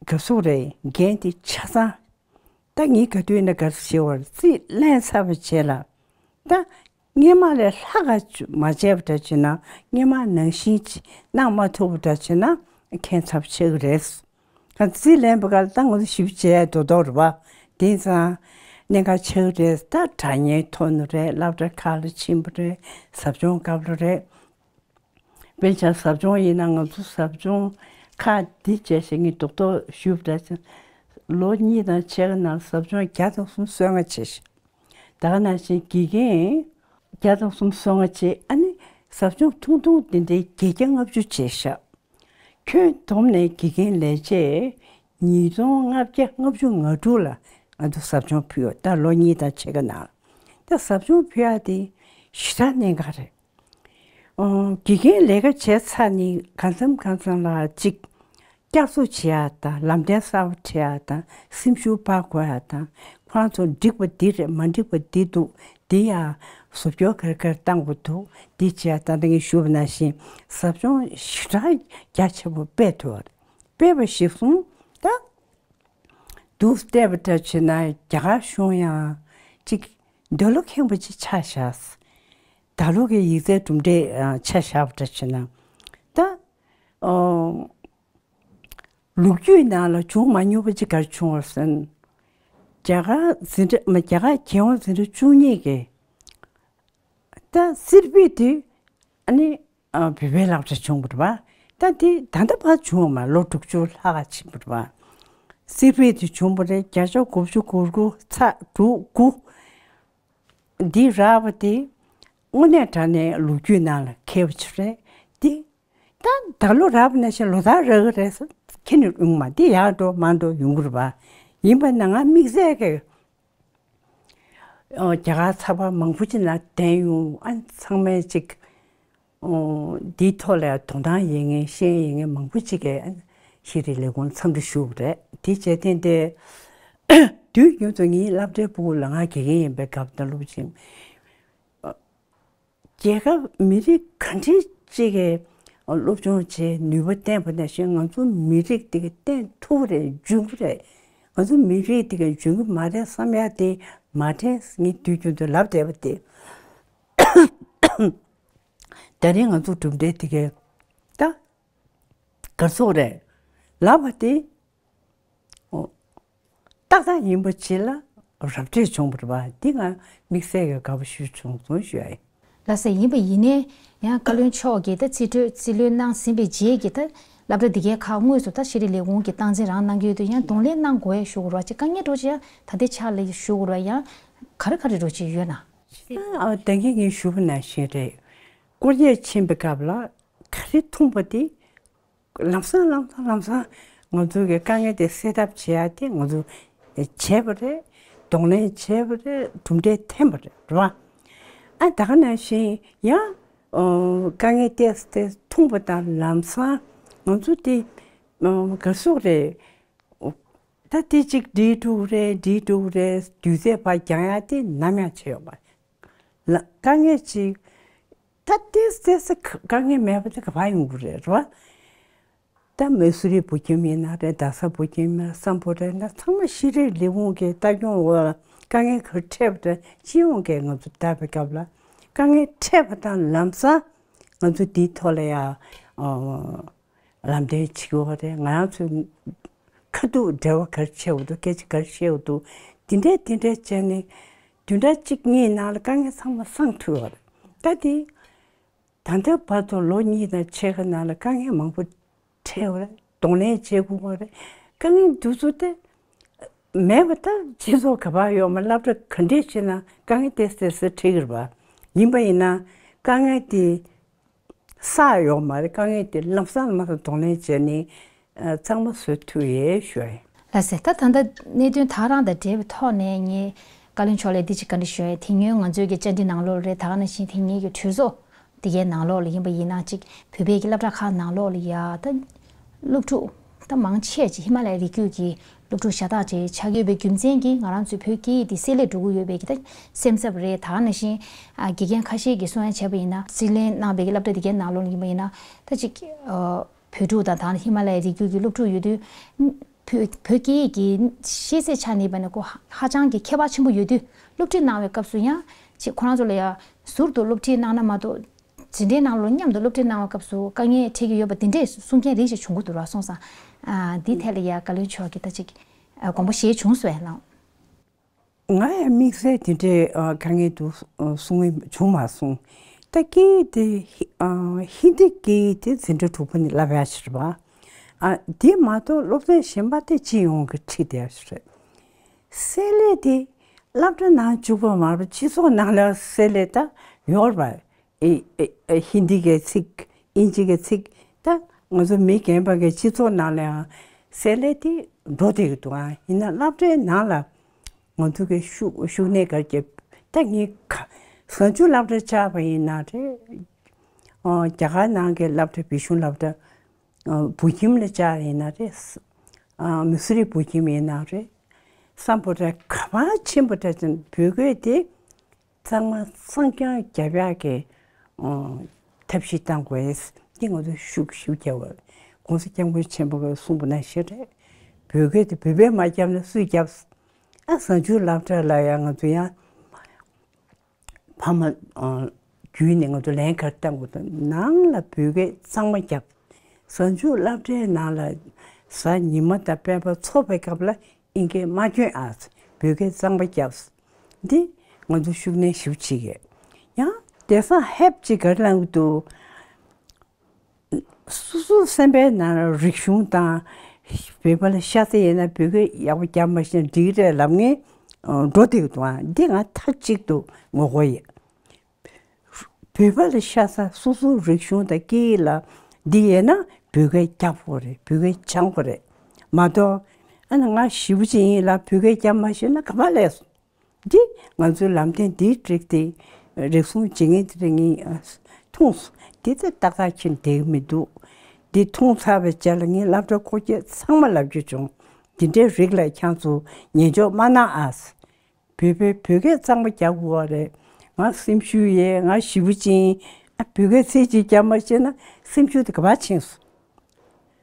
ག་ཟེར་རེད། འགན་དེ་ཆ་ཚང་། ད་ངས་ག་དུས་ན་ག་རེ་ཞུ་བར་རྩིས་ལེན་ཚར་བའི་རྗེས་ལ་ད་སྔོན་མ་ལས་ལྷག་ག་མ་བྱས་པ་འདྲ་བྱས་ན། སྔོན་མ་ནང་བཞིན་གྱི་གནང་མ་ཐུབ་པ་འདྲ་བྱས་ན་ཁྱད་མཚར་པོ་ཆགས་ཀྱི་རེད། ག་རྩིས་ལེན་པ་ག་ལ་ད་ང་ཚོ་ཞིབ་བྱས་རྡོག་རྡོག་རེད་པ། དེང་སང་གནད་འགག་ཆགས་ཀྱི་རེད། ད་དྲ་བརྙན་ཐོག་ནས་རེད། སློབ་གྲྭ་ཁག་ལ་ཕྱིན་པ་རེད། ཟབ་སྦྱོང་སྐབས་ལ་རེད། དཔེར་ན་ཟབ་སྦྱོང་ཡིན་ན་ང་ཚོ་ཟབ་སྦྱོང་ཁག་འདི་བྱས་ཤིང་ངས་རྡོག་རྡོག་ཞུས་པ་འདྲ་ཞིག་ལོ་གཉིས་དང་ཕྱེད་ཀ་ནང་ཟབ་སྦྱོང་བརྒྱ་དང་སུམ་ཅུ་སོ་ལྔ་བྱས་ཤིང་། ད་ག་ནང་བཞིན་དགེ་རྒན་བརྒྱ་དང་སུམ་ཅུ་སོ་ལྔ་བྱས། ཨ་ནི་ཟབ་སྦྱོང་ཐུང་ཐུང་འདི་འདྲའི་བརྒྱད་བརྒྱ་ལྔ་བཅུ་བྱས་ཤག་ཁྱོན་བསྡོམས་ནས་དགེ་རྒན་ལས་བྱེད་ཉིས་སྟོང་ལྔ་བརྒྱ་ལྔ་བཅུ་ང་དྲུག་ལ་ང་ཚོ་ཟབ་སྦྱོང་ཕུལ་ཡོད། ད་ལོ་གཉིས་དང་ཕྱེད་ཀ་ནང་ལ་ད་ཟབ་སྦྱོང་ཕུལ་ཡག་དེ་ཞེ་དྲག་གནད་འགག་རེད། ཨོ། དགེ་རྒན་ལས་ཀ་བྱས་ཚར་ནས་གང་འཚམ་གང་འཚམ་ལ་ཅིག་བསྐྱར་གསོ་བྱེད་ཡག་དང་ལམ་སྟོན་གསར་པ་བྲིས་ཡག་དང་སེམས་ཤུགས་སྤར་དགོས་ཡག་དང་། ཁོ་རང་ཚོ་འགྲིག་པ་འདི་རེད། མ་འགྲིག་པ་འདི་འདུག་འདི་ཡང་བཟོ་བཅོས་ག་རེ་ག་རེ་བཏང་དགོས་འདུག་འདི་བྱས། ད་ལྟ་ངས་ཞུས་པ་ནང་བཞིན་ཟབ་སྦྱོང་ཞེ་དྲག་རྒྱ་ཆེན་པོ་སྤེལ་ཐུབ་པ་རེད། སྤེལ་བ་གཞིར་བཟུང་ད་འདུག་བལྟས་པ་འདྲ་བྱས་ན་རྒྱ་གར་གཞུང་ཡང་ཅིག་འདོད་བློ་ཁེངས་པ་ཅིག་ཆགས་བཞག་ད་ལོ་གི་ཡིག་ཚད་གྲུབ་འབྲས་ཆ་བཞག་པ་འདྲ་བྱས་ན་ད། ཨོ། ལོ་རྒྱུས་ནང་ལ་བྱུང་མ་མྱོང་བ་ཅིག་ག་རེ་བྱུང་བ་ཟེར་ན། རྒྱ་གར་འཛིན་གྲྭ་མ་རྒྱ་གར་རྒྱལ་ཡོངས་འཛིན་གྲྭ་བཅུ་གཉིས་ཀྱི་ད་རྩིས་དཔེ་དེ་ཨ་ནི་ཨ་བོད་པའི་སློབ་གྲྭ་བྱུང་བ་རེད་པ། ད་དེ་ད་ལྟ་བར་བྱུང་བ་མ་ལོ་དྲུག་ཅུ་ལྷག་ཕྱིན་པ་རེད་པ། རྩིས་དཔེ་དེ་བྱུང་བ་རེད། བརྒྱ་ཆ་དགུ་བཅུ་གོ་དགུ་ཚེག་དྲུག་དགུ། འདི་རག་པ་དེ་དངོས་གནས་དྲང་གནས་ལོ་རྒྱུས་ནང་ལ་འཁེལ་བ་ཅིག་རེད་དེ། ད་ད་ལོ་རག་པ་ནང་བཞིན་ལོ་ལྟར་རག་གི་རེད་ཟེར་ཁྱེད་ནས་ཡོང་མ། འདི་ཡར་འགྲོ་མར་འགྲོ་ཡོང་གི་རེད་པ། ཡིན་པ་ན་ང་དམིགས་བསལ་གྱི་ཨོ་རྒྱ་གར་ཚགས་པར་མང་པོ་ཅིག་ནང་བསྟན་ཡོང་། ཨ་ཚང་མས་ཅིག་ཨོ་འདིའི་ཐོག་ལ་དོ་སྣང་ཡོད་མཁན་ཤེས་ཡོན་ཡོད་མཁན་མང་པོ་ཅིག་གིས་ཤེས་རིག་ལས་ཁུངས་འཚམས་འདྲི་ཞུས་པ་རེད། དེ་བྱས་ཏེ་འདི་དུས་རྒྱུན་དུ་ངའི་སློབ་གྲྭའི་ཕྲུ་གུ་ལ་ང་དགེ་རྒན་ཡིན་པའི་སྐབས་དང་སློབ་ཆེན། རྒྱལ་ཁབ་མི་རིགས་ག་འདྲ་ཅིག་གི་སློབ་སྦྱོང་བྱས་ནུས་པ་བསྟན་པ་ནང་བཞིན་ང་ཚོ་མི་རིགས་དེ་ག་བསྟན་ཐུབ་རེད། འཇོན་གི་རེད། ང་ཚོ་མི་རིགས་དེ་ག་འཇོན་གི་མ་རེད་བསམ་ཡ་དེ་མ་དྲན། ངས་དུས་རྒྱུན་དུ་ལབ་བསྡད་པ་དེ། ད་རིང་ང་ཚོ་གྲུབ་འབྲས་དེ་ག་ད་ག་ཚོད་རེད་ལབ་པ་དེ། ཨོ། ཏག་ཏག་ཡིན་པ་ཅིག་ལ་ར་སྤྲོད་བྱུང་བ་རེད་པ། འདི་ང་དམིགས་བསལ་གྱི་དགའ་པོ་ཞིག་བྱུང་སོང་ཞུ་ཡ་ཡིན། ལགས་སེ། ཡིན་པ་ཡིན་ནའི་ཡང་བཀའ་བློན་མཆོག་གིས་ད་རྩིས་སྤྲོད་རྩིས་ལེན་གནང་ཟིན་པའི་རྗེས་ཀྱི་ད་སློབ་གྲྭ་འདི་གའི་ཁག་དངོས་སུ་ད་ཤེས་རིག་ལས་ཁུངས་ཀྱི་སྟངས་འཛིན་རང་གནང་གི་ཡོད་དུས་ཡང་གདོང་ལེན་གནང་དགོས་ཞུ་དགོས་རེད་པ། ཅིག་དཀའ་ངལ་འདྲ་བོ་ཅིག་ཡང་ད་ལྟའི་ཆ་ལ་ཞུ་དགོས་རེད་པ། ཡང་ ག་རེ་ག་རེ་རོ་ཅིག་ཡོད་ན། ཨ་ད་གིན་ངས་ཞུ་བ་ནང་བཞིན་རེད། སྐོར་གཡས་ཕྱིན་པའི་སྐབས་ལ་ག་རེ་མཐོང་པ་དེ་ལམ་སང་ལམ་སང་ལམ་སང་ང་ཚོ་གི་དཀའ་ངལ་དེ་སེལ་ཐབས་བྱེད་ཡ་དེ་ང་ཚོ་བྱས་པ་རེད། གདོང་ལེན་བྱས་པ་རེད། གྲུབ་འབྲས་ཐོན་པ་རེད། རེད་བ། ཨ་ད་ག་ནང་བཞིན་ཡང་དཀའ་ངལ་ཏོག་ཙམ་མཐོང་པ་དང་ལམ་སང་ང་ཚོ་དེ་ག་སོག་རེད། ད་དེ་གཅིག་འགྲིག་འགྲོ་གི་རེད། འགྲིག་འགྲོ་གི་རེད། དུས་ཚོད་ཕར་འགྱངས་ཡ་དེ་ནམ་ཡང་བྱས་ཡོད་མ་རེད། ལ་དཀའ་ངལ་ཅིག་ད་ཏོག་ཙམ་ཏོག་ཙམ་དཀའ་ངལ་མེད་པ་དེ་ག་པར་ཡོང་གི་རེད། རེད་བ། ད་མི་སུ་རི་བུ་ཁྱིམ་ཡིན་ན་རེད། རྡ་ས་བུ་ཁྱིམ་ཡིན་ན་སམ་བྷོ་ཊ་ཡིན་ན་ཚང་མ་ཤེས་རིག་ལས་ཁུངས་ཀྱི་ལྟ་སྐྱོང་འོག་ལ་དཀའ་ངལ་ག་རེ་འཕྲད་པ་དང་སྤྱི་ཡོངས་ཀྱི་ང་ཚོ་བལྟ་བའི་སྐབས་ལ་དཀའ་ངལ་འཕྲད་པ་དང་ལམ་སང་ང་ཚོ་འདིའི་ཐོག་ལ་ཡ་ལམ་སྟོན་བྱེད་ཀྱི་ཡོད་རེད། ང་རང་ཚོའི་ཁ་ཐུག་འབྲེལ་བ་ག་རེ་བྱེད་དགོས་འདུག་སྐད་ཆ་ག་རེ་བཤད་དགོས་འདུག་དེ་འདྲས་དེ་འདྲས་བྱས་ནས་བདུན་ཕྲག་གཅིག་གཉིས་ནང་ལ་དཀའ་ངལ་ཚང་མ་སངས་ཐུབ་ཡོད་རེད། ད་དེ་ད་ལྟ་བར་དུ་ལོ་གཉིས་དང་ཕྱེད་ཀ་ནང་ལ་དཀའ་ངལ་མང་པོ་འཕྲད་ཡོད་རེད། གདོང་ལེན་བྱེད་དགོས་པ་རེད། དཀའ་ངལ་འདི་ཚོ་དེ་མེད་པ་ད་སྤྱི་ཚོགས་ག་པར་ཡོད་མ། སློབ་གྲྭ་ག་འདྲས་བྱས་ན་དཀའ་ངལ་ཏོག་ཙམ་ཏོག་ཙམ་འཕྲད་ཀྱི་རེད་པ། ཡིན་པ་ཡིན་ན་དཀའ་ངལ་དེ་བསགས་ཡོད་མ་རེད། དཀའ་ངལ་དེ་ལམ་སང་ལམ་སང་གདོང་ལེན་བྱས་ནས་གཙང་མ་བཟོ་ཐུབ་ཡས་ཞུ་ཡ་ཡིན། ལགས་སེ། ད་ད་ལྟ་གནད་དོན་དག་རང་དང་འབྲེལ་བའི་ཐོག་ནས་ངས་བཀའ་བློན་མཆོག་ལ་འདི་ཅིག་བཀའ་འདྲི་ཞུ་ཡ་ཡིན། དེ་སྔོན་ང་ཚོའི་གི་བཅར་འདྲི་ནང་ལོགས་ལ་རེད། ད་ག་ནང་བཞིན་དེ་སྔའི་གི་གྲོས་ཚོགས་དེ་གའི་ནང་ལོགས་ལ་ཡིན་པ་ཡིན་ན་ཅིག་བོད་པའི་གི་སློབ་གྲྭ་ཁག་ནང་ལོགས་ལ་ཡ་ད་སློབ་ཕྲུག་ད་མང་ཆེ་ཅིག་ཧི་མ་ལ་ཡའི་རི་རྒྱུད་ཀྱི་སློབ་ཕྲུག་ཤ་སྟག་ཅིག་ཆགས་ཡོད་པའི་རྒྱུ་མཚན་གྱིས་ང་རང་ཚོའི་བོད་སྐད་ཡིག་འདི་བསྲེ་ལྷད་འགྲོ་གི་ཡོད་པའི་གི་ད་སེམས་འཚབ་རེད། ད་ག་ནང་བཞིན་ཨ་དགེ་རྒན་ཁ་ཤས་ཀྱིས་གསུང་ཡ་བྱས་པ་ཡིན་ན་རྩིས་ལེན་གནང་བའི་གི་སློབ་གྲྭ་དེ་གའི་ནང་ལོགས་ལ་ཡིན་པ་ཡིན་ན་ད་ཅིག་ཨ་བོད་ཕྲུག་དང་ད་ཧི་མ་ལ་ཡའི་རི་རྒྱུད་ཀྱི་སློབ་ཕྲུག་ཡོད་དུས་བོད་བོད་སྐད་ཡིག་གི་ཤེས་ཚད་ཆ་ནས་ཡིན་པ་ན་ཁོ་ཧ་ཧ་ཅང་གི་ཁྱད་པར་ཆེན་པོ་ཡོད་དུས་སློབ་ཁྲིད་གནང་བའི་སྐབས་སུ་ཡང་ཅིག་ཁོ་རང་ཚོ་ལ་ཡང་ཟུར་དུ་སློབ་ཁྲིད་གནང་ན་མ་གཏོགས་འཛིན་གྲྭའི་ནང་ལོགས་མཉམ་དུ་སློབ་ཁྲིད་གནང་བའི་སྐབས་སུ་དཀའ་ངལ་འཕྲད་ཀྱི་ཡོད་པ་འདི་འདྲས་གསུང་མཁན་རིགས་ཤིག་བྱུང་གི་འདུག་ར། སོང་ཙང་ཨ་འདི་ཐད་ལ་ཡང་བཀའ་བློན་མཆོག་གིས་ད་ཅིག་ཨ་དགོངས་པ་བཞེས་བྱུང་སོང་ངས་ལགས། ང་ཡང་དམིགས་བསལ་དེ་འདྲའི་ཨ་དཀའ་ངལ་འདུག་གསུང་གི་བྱུང་མ་སོང་། ད་སྐད་ཡིག་དེ་ཧི་ཨ་ཧིན་དི་སྐད་ཡིག་དེ་འཛིན་གྲྭ་དྲུག་པ་ནས་བསླབ་ཡག་ཞིག་རེད་པ། ཨ་དེ་མ་གཏོགས་སློབ་ཚན་གཞན་པ་དེ་སྤྱི་ཡོངས་ཀྱི་ཁྲིད་བསྡད་ཡག་ཞིག་རེད། བསྲེ་ལྷད་དེ་སློབ་གྲྭ་ནང་བཅུག་པ་མ་རེད་པ། སྤྱི་ཚོགས་ནང་ལ་བསྲེ་ལྷད་ད་ཡོད་རེད་པ། ཨེ་ཨེ་ཨེ་ཧིན་དི་གི་ཚིག་དབྱིན་ཇི་གི་ཚིག་ད་ང་ཚོ་མི་རྒན་པ་གི་སྤྱི་ཚོགས་ནང་ལའང་བསྲེ་ལྷད་དེ་འགྲོ་བསྡད་ཀྱི་འདུག་ཨ་ཡིན་ན་སློབ་གྲྭའི་ནང་ལ་ང་ཚོ་གི་ཤུགས་ཤུགས་གནས་ག་རེ་བརྒྱབ། ད་ངས་ག་གཟའ་མཇུག་སློབ་གྲྭ་བཅར་བ་ཡིན་ན་རེད། ཨོ་རྒྱ་གར་ནང་གི་སློབ་གྲྭ་བི་ཤུང་སློབ་གྲྭ་ཨ་བུ་ཁྱིམ་ལ་བཅར་ཡིན་ན་རེད། ཨ་མི་སུ་རི་བུ་ཁྱིམ་ཡིན་ན་རེད། སམ་བྷོ་ཊ་ག་པར་ཕྱིན་པ་འདྲ་ཅིག་བོད་སྐད་དེ་གཙང་མ་གཙང་རྐྱང་རྒྱབ་ཡག་གི་ཨ་ཐབས་ཤེས་གཏང་དགོས། འདི་ང་ཚོ་ཤུགས་ཤུགས་རྒྱབ་པ། ༸གོང་ས་༸སྐྱབས་མགོན་ཆེན་པོ་གིས་གསུངས་པ་ནང་བཞིན་རེད། བོད་སྐད་དེ་བོད་པས་མ་བརྒྱབ་ན་སུས་བརྒྱབ། ཨ་གཟའ་མཇུག་སློབ་གྲྭ་ལ་ཡང་ང་ཚོ་ཡང་ཕ་མ་ཨ་བརྒྱུད་ནས་ང་ཚོ་ལན་ག་རེ་བཏང་དགོས་དང་། ནང་ལ་བོད་སྐད་གཙང་མ་རྒྱབ། གཟའ་མཇུག་སློབ་གྲྭའི་ནང་ལ་གཟའ་ཉི་མ་དང་སྤེན་པ་ཚོགས་པའི་སྐབས་ལ་ཨིན་སྐད་མ་སྐྱོན་ཨ། བོད་སྐད་གཙང་མ་རྒྱབ། འདི་ང་ཚོ་ཤུགས་ལྡན་ཞིབ་ཕྱིས་ཀྱི། ཡང་དེང་སང་ཧེབ་ཅིག་ག་རེ་ལབ་ཀྱི་འདུག་སོ་སོའི་སེམས་པའི་ནང་ལ་རིག་གཞུང་དང་། བོད་པ་ལ་ཤ་ཚ་ཡིན་ན་བོད་སྐད་ཡག་པོ་རྒྱབ་མ་ཤེས་ན་འགྲིག་རེད་ལབ་མཁན་འགྲོ་བསྡད་ཀྱི་འདུག་ཨ་འདི་ང་མཐའ་གཅིག་ཏུ་ངོ་རྒོལ་ཡིན། བོད་པ་ལ་ཤ་ཚ། སོ་སོའི་རིག་གཞུང་དང་སྐད་ཡིག་ལ་འདི་ཡོད་ན་བོད་སྐད་རྒྱག་དགོས་རེད། བོད་སྐད་སྦྱང་དགོས་རེད་མ་གཏོགས། ཨ་ནི་ང་ཞེ་པོ་ཅིག་ཡིན་ལ་བོད་སྐད་རྒྱབ་མ་ཤེས་ན་ག་པར་སླེབས་སོང་། འདི་ང་ཚོའི་ལམ་སྟོན་འདིའི་འགྲིག་སྟེ་རེ་ཟུང་བྱེད་མཁན་དེ་འདྲ་ངས་མཐོང་སོང་། འདི་ཚོ་ཏག་ཏག་ཕྱིན་བསྡད་ཀྱི་མི་འདུག་འདི་མཐོང་ཚར་བའི་རྗེས་ལ་ངས་སློབ་གྲྭ་སྐོར་སྐྱོད་ཚང་མ་ལབ་རྒྱུ་བྱུང་། འདི་འདྲའི་རིགས་ལ་ཁྱེད་ཚོ་ཉན་འཇོག་མ་གནང་ཨ། བོད་པའི་བོད་སྐད་གཙང་མ་རྒྱག་དགོས་པ་རེད། ང་སེམས་ཤུགས་ཡོད། ང་ཞེ་པོ་ཅིག་ཨ་བོད་སྐད་ཚིག་གཅིག་རྒྱབ་མ་ཤེས་ན་སེམས་ཤུགས་དེ་ག་པར་ཕྱིན་སོང་།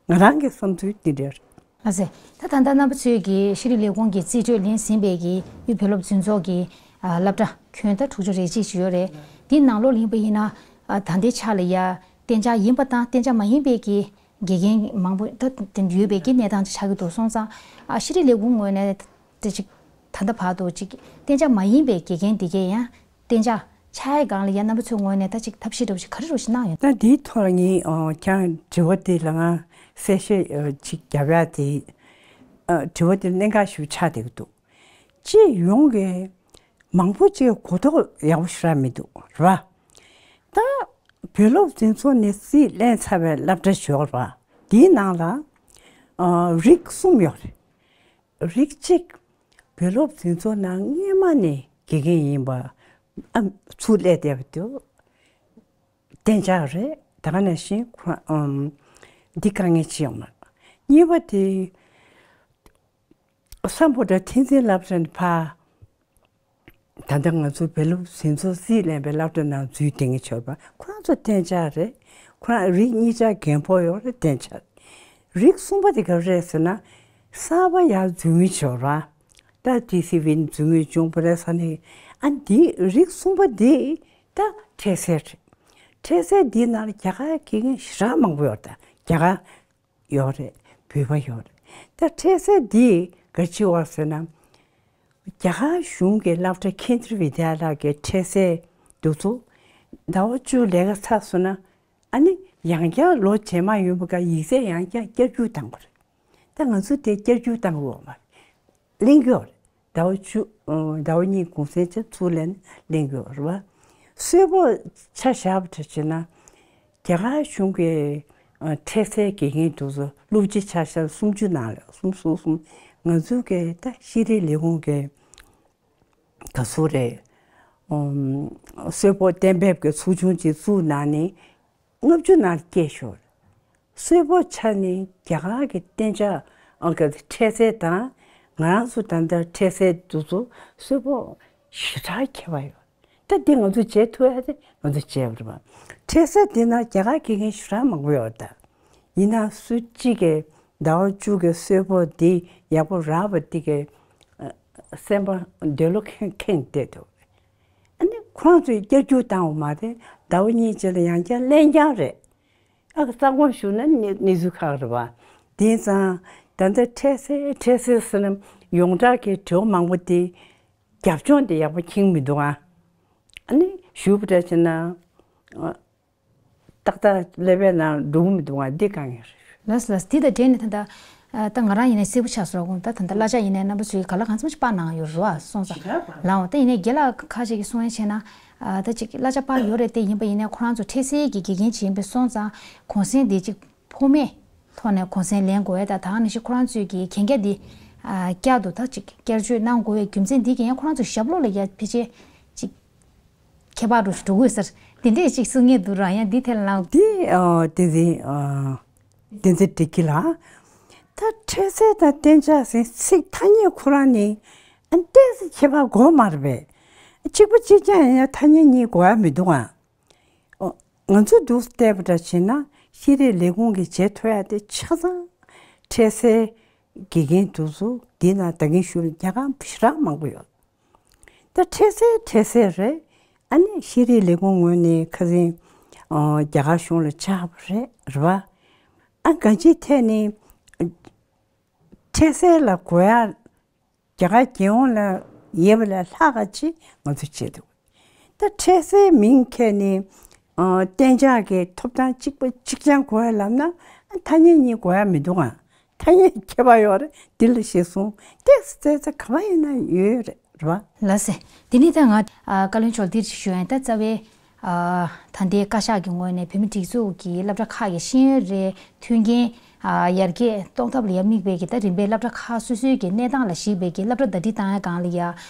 ང་རང་གི་བསམ་ཚུལ་འདི་འདྲ་རེད། ལགས་སེ། ད་ད་ལྟ་རྣམ་པ་ཚོས་ཀྱི་ཤེས་རིག་ལས་ཁུངས་ཀྱི་རྩིས་སྤྲོད་ལེན་ཟིན་པའི་གི་དབུས་བོད་སློབ་འཛིན་ཚོགས་ཀྱི་ཨ་སློབ་གྲྭ་ཁྱོན་ད་དྲུག་ཅུ་རེ་གཅིག་ཅིག་ཡོད་རེད། འདིའི་ནང་ལོགས་ལ་ཡིན་པ་ཡིན་ན་ཨ་ད་ལྟའི་ཆ་ལ་ཡ་གཏན་འཇགས་ཡིན་པ་དང་གཏན་འཇགས་མ་ཡིན་པའི་གི་དགེ་རྒན་མང་པོ་ད་དེ་ཡོད་པའི་གི་གནས་སྟངས་ཅིག་ཆགས་ཀྱི་འདུག་སོང་ཙང་ཨ་ཤེས་རིག་ལས་ཁུངས་ངོས་ནས་དེ་ཅིག་ད་ལྟ་བར་དུ་ཅིག་གཏན་འཇགས་མ་ཡིན་པའི་དགེ་རྒན་དེ་གས་ཡང་གཏན་འཇགས་ཆགས་ཡའི་སྒང་ལ་ཡང་རྣམ་པ་ཚོའི་ངོས་ནས་ད་ཅིག་ཐབས་ཤེས་འདྲ་བོ་ཞིག་ག་རེ་རུ་ཞིག་གནང་ཡོད། ད་འདིའི་ཐོག་ལ་ངས་ཨོ་ཁྱང་དྲི་བ་དེ་ལ་ང་གསལ་བཤད་ཅིག་རྒྱབ་ཡ་དེ་ཨ་དྲི་བ་དེ་གནད་འགག་ཞིག་ཆགས་བསྡད་ཀྱི་འདུག་སྤྱི་ཡོངས་ཀྱི་ མང་པོ་ཅིག་གོ་རྟོགས་ཡག་པོ་ཞེ་དྲག་མི་འདུག་རེད་པ། ད་བོད་སློབ་འཛིན་ཚོགས་ནས་རྩིས་ལེན་ཚར་བའི་སློབ་གྲྭ་ཡོད་རེད་པ། དེའི་ནང་ལ་ཨ་རིགས་གསུམ་ཡོད་རེད། རིགས་གཅིག་བོད་སློབ་འཛིན་ཚོགས་ནང་སྔོན་མ་ནས་དགེ་རྒན་ཡིན་པ་ཨ་ཚུར་སླེབས་བསྡད་པ་དེ་གཏན་འཇགས་རེད། ད་ག་ནང་བཞིན་ཁོ་ཨམ་འདི་དཀའ་ངལ་ཅི་ཡོང་མ། གཉིས་པ་དེ་སམ་བྷོ་ཊ་ཐེག་ཆེན་སློབ་གྲྭ་ནས་ཕར་ད་ལྟ་ང་ཚོ་བོད་སློབ་འཛིན་ཚོགས་རྩིས་ལེན་པའི་སློབ་གྲྭ་ནང་འཛུལ་བསྡད་མཁན་ཡོད་པ་ཁོ་རང་ཚོ་གཏན་འཇགས་རེད། ཁོ་རང་རིགས་གཉིས་ཆ་རྒན་ཕོ་ཡོད་རེད། གཏན་འཇགས་རེད། རིགས་གསུམ་པ་དེ་ག་རེད་ཟེར་ན་གསར་པ་ཡར་འཛུལ་མཁན་ཡོད་རེད། ད་ཊི་སི་ཝི་ནས་འཛུལ་མཁན་བྱུང་བ་རེད་ཟེར་ནས། ཨ་འདི་རིགས་གསུམ་པ་འདི་ད་འཕྲལ་སེལ་རེད། འཕྲལ་སེལ་འདི་ནང་ལ་རྒྱ་གར་དགེ་རྒན་ཞེ་དྲག་མང་པོ་ཡོད་རེད། ད་རྒྱ་གར་ཡོད་རེད། བོད་པ་ཡོད་རེད། ད་འཕྲལ་སེལ་འདི་ག་ཅི་ཡོད་ཟེར་ན། རྒྱ་གར་གཞུང་གི་སློབ་གྲྭ་ཁེནྡྲ་བི་དྱ་ལ་གི་འཕྲལ་སེལ་འདུག་ཚོ། ཟླ་བ་བཅུ་ལས་ཀ་ཚར་སོང་ན་ཨ་ནི་ཡང་བསྐྱར་ལོ་རྗེས་མ་ཡོང་བ་ག་ཡིག་ཚད་ཡང་བསྐྱར་བསྐྱར་བསྒྱུར་བཏང་དགོས་རེད། ད་ང་ཚོ་དེ་བསྐྱར་བསྒྱུར་བཏང་གི་ཡོད་མ་རེད། གླེང་གི་ཡོད་རེད། ཟླ་བ་བཅུ། ཟླ་བ་གཉིས་གུང་སེང་ཆ་ཚུར་ལེན་གླེང་གི་ཡོད་རེད་བ། གསོལ་ཕོགས་ཆ་བཞག་པ་འདྲ་བྱས་ན། རྒྱ་གར་གཞུང་གི་འཕྲལ་སེལ་དགེ་རྒན་དེ་ཚོ་སློབ་སྤྱི་ཆ་བཞག་སུམ་ཅུ་ནང་ལ་གསུམ་གསུམ་གསུམ། ང་ཚོའི་གི་ད་ཤེས་རིག་ལས་ཁུངས་ཀྱི་ག་ཚོད་རེད། གསོལ་ཕོགས་གཏན་འབེབས་ཀྱི་ཚོགས་ཆུང་ཅིག་བཙུགས་གནང་ནས་ལྔ་བཅུ་ནང་ལ་བསྐྱལ་ཤོག། གསོལ་ཕོགས་ཆ་ནས་རྒྱ་གར་གྱི་གཏན་འཇགས་ཨང་ཀི་འཕྲལ་སེལ་དང་ང་རང་ཚོ་ད་ལྟ་འཕྲལ་སེལ་དེ་ཚོ་གསོལ་ཕོགས་ཞེ་དྲག་ཁྱད་པར་ཡོད། ད་འདི་ང་ཚོ་བྱེད་ཐུབ་ཡ་དེ་ང་ཚོ་བྱས་པ་རེད་པ། འཕྲལ་སེལ་དེ་ན་རྒྱ་གར་དགེ་རྒན་ཞེ་དྲག་མང་པོ་ཡོད་རེད་ད། ཡིན་ན་སུ་གཅིག་གིས་ཟླ་བ་བཅུ་གི་གསོལ་ཕོགས་འདི་ཡག་པོ་རག་པ་འདི་གི་ཨ་སེམས་པ་འདོད་བློ་ཁེངས་ཁེངས་བསྡད་འདུག། ཨ་ནི་ཁོ་རང་ཚོས་བསྐྱར་བསྒྱུར་བཏང་བ་མ་རེད། ཟླ་བ་གཉིས་རྗེས་ལ་ཡང་བསྐྱར་ལེན་རྐྱང་རེད། ཨ་ཁ་རྩ་དགོངས་ཞུ་ན་གནས་གནས་ཚུལ་ཁག་རེད་པ། དེང་སང་ད་ལྟ་འཕྲལ་སེལ་འཕྲལ་སེལ་ཟེར་ན་ཡོངས་གྲགས་ཀྱི་དྲི་བ་མང་པོ་དེ་རྒྱབ་ལྗོངས་དེ་ཡག་པོ་མཁྱེན་མི་འདུག་ཨ། ཨ་ནི་ཞུ་བ་འདྲ་བྱས་ན་ཨ་ཏག་ཏག་ཀླད་པའི་ནང་འགྲོ་གི་མི་འདུག་ཨ། འདི་དཀའ་ངལ་རེད། ལགས་ལགས། དེ་དང་འབྲེལ་ནས་ད་ལྟ་ཨ་ད་ང་རང་ཡིན་ནའི་གསལ་པོ་ཆགས་སོང་། ད་ད་ལྟ་གླ་ཆ་ཡིན་ནའི་རྣམ་པ་ཚོས་ག་ལ་གང་འཚམ་ཞིག་སྤར་གནང་ཡོད་རེད་བ། སོང་ཙང་ཞེ་དྲག་པ་ལའང་ད་ཡིན་ནའི་རྒན་ལགས་ཁ་ཅིག་གིས་གསུང་ཡ་བྱས་ན་ཨ་ད་ཅིག་གླ་ཆ་སྤར་ཡོད་རེད། དེ་ཡིན་པ་ཡིན་ནའི་ཁོ་རང་ཚོ་འཕྲལ་སེལ་གྱི་དགེ་རྒན་ཅིག་ཡིན་པས་སོང་ཙང་གུང་སེང་དེ་ཅིག་ཕོགས་མའི་ཐོག་ནས་གུང་སེང་ལེན་དགོས་ཡ། ད་ད་ནི་ཞིག་ཁོ་རང་ཚོས་ཀྱི་གན་རྒྱ་འདི་ཨ་བསྐྱར་དུ་ད་ཅིག་བསྐྱར་བཅོས་གནང་དགོས་པའི་རྒྱུ་མཚན་འདི་གི་ཡང་ཁོ་རང་ཚོ་ཞབས་ལོགས་ལ་ཡ་ཕལ་ཆེར་ཅིག་ཁྱད་པར་རུ་འགྲོ་དགོས་ཟེར་དེ་འདྲས་ཅིག་གསུང་མཁན་འདུག་ར། ཡང་འདི་ཐད་ལ་ལངས། འདི་ཨ་བསྟན་འཛིན་ཨ་བསྟན་འཛིན་བདེ་སྐྱིད་ལགས། ད་འཕྲལ་སེལ་དང་གཏན་འཇགས་ཟེར་ཚིག་ཐ་སྙད་ཁོ་རང་ནི་ཨ་ཏོག་ཙམ་ཁྱད་པར་དགོས་མ་རེད་པས། གཅིག་པ་གཅིག་རྐྱང་ཡིན་ན་ཐ་སྙད་གཉིས་དགོས་ཡ་མི་འདུག་ཨ། ཨོ། ང་ཚོ་འདུག་བལྟས་པ་འདྲ་བྱས་ན་ཤེས་རིག་ལས་ཁུངས་ཀྱིས་བྱེད་ཐུབ་ཡ་དེ་ཆ་ཚང་འཕྲལ་སེལ་དགེ་རྒན་དེ་ཚོ་འདི་ན་ད་གིན་ཞུ་ལ་རྒྱ་གར་ཞེ་དྲག་མང་པོ་ཡོད། ད་འཕྲལ་སེལ་འཕྲལ་སེལ་རེད། ཨ་ནི་ཤེས་རིག་ལས་ཁུངས་ངོས་ནས་ཁ་སང་ཨོ་རྒྱ་གར་གཞུང་ལ་ཆགས་པ་རེད་རེད་བ། ཨ་གང་ཅིའི་ཐད་ནས་འཕྲལ་སེལ་ལ་དགོས་ཡ་རྒྱ་གར་རྒྱལ་ཡོངས་ལ་ཡོད་པ་ལས་ལྷག་ག་ཅིག་ང་ཚོས་བྱས་འདུག། ད་འཕྲལ་སེལ་མིང་འཁྱེར་ནས་ཨ་གཏན་འཇགས་ཀྱི་ཐོབ་ཐང་གཅིག་པ་གཅིག་རྐྱང་དགོས་ཡ་ལབ་ན་ཨ་ཐ་སྙད་གཉིས་དགོས་ཡ་མི་འདུག་ཨ། ཐ་སྙད་ཁྱད་པར་ཡོད་རེད། འདི་ལ་གཞི་བཟུང་ཏོག་ཙམ་རྩེད་རྩེ་ག་པར་ཡིན་ན་ཡོད་རེད་རེད་བ། ལགས་སེ། དེ་ནས་ད་ང་ཨ་བཀའ་བློན་མཆོག་འདིར་ཞུ་ཡ་ད་རྩ་བའི་ཨ་ད་ལྟའི་བཀའ་ཤག་གི་ངོས་ནས་བོད་མི་སྒྲིག་འཛུགས་ཀྱི་སློབ་གྲྭ་ཁག་གི་ཤེས་ཡོན་རེད། མཐུན་རྐྱེན་ཨ་ཡར་རྒྱས་གཏོང་ཐབས་ལ་ཡ་དམིགས་པའི་གི་ད་རིམ་པས་སློབ་གྲྭ་ཁག་སོ་སོའི་གི་གནས་སྟངས་ལ་གཞིགས་པའི་གི་སློབ་གྲྭ་ཟླ་སྒྲིལ་བཏང་ཡ་སྒང་ལ་ཡ་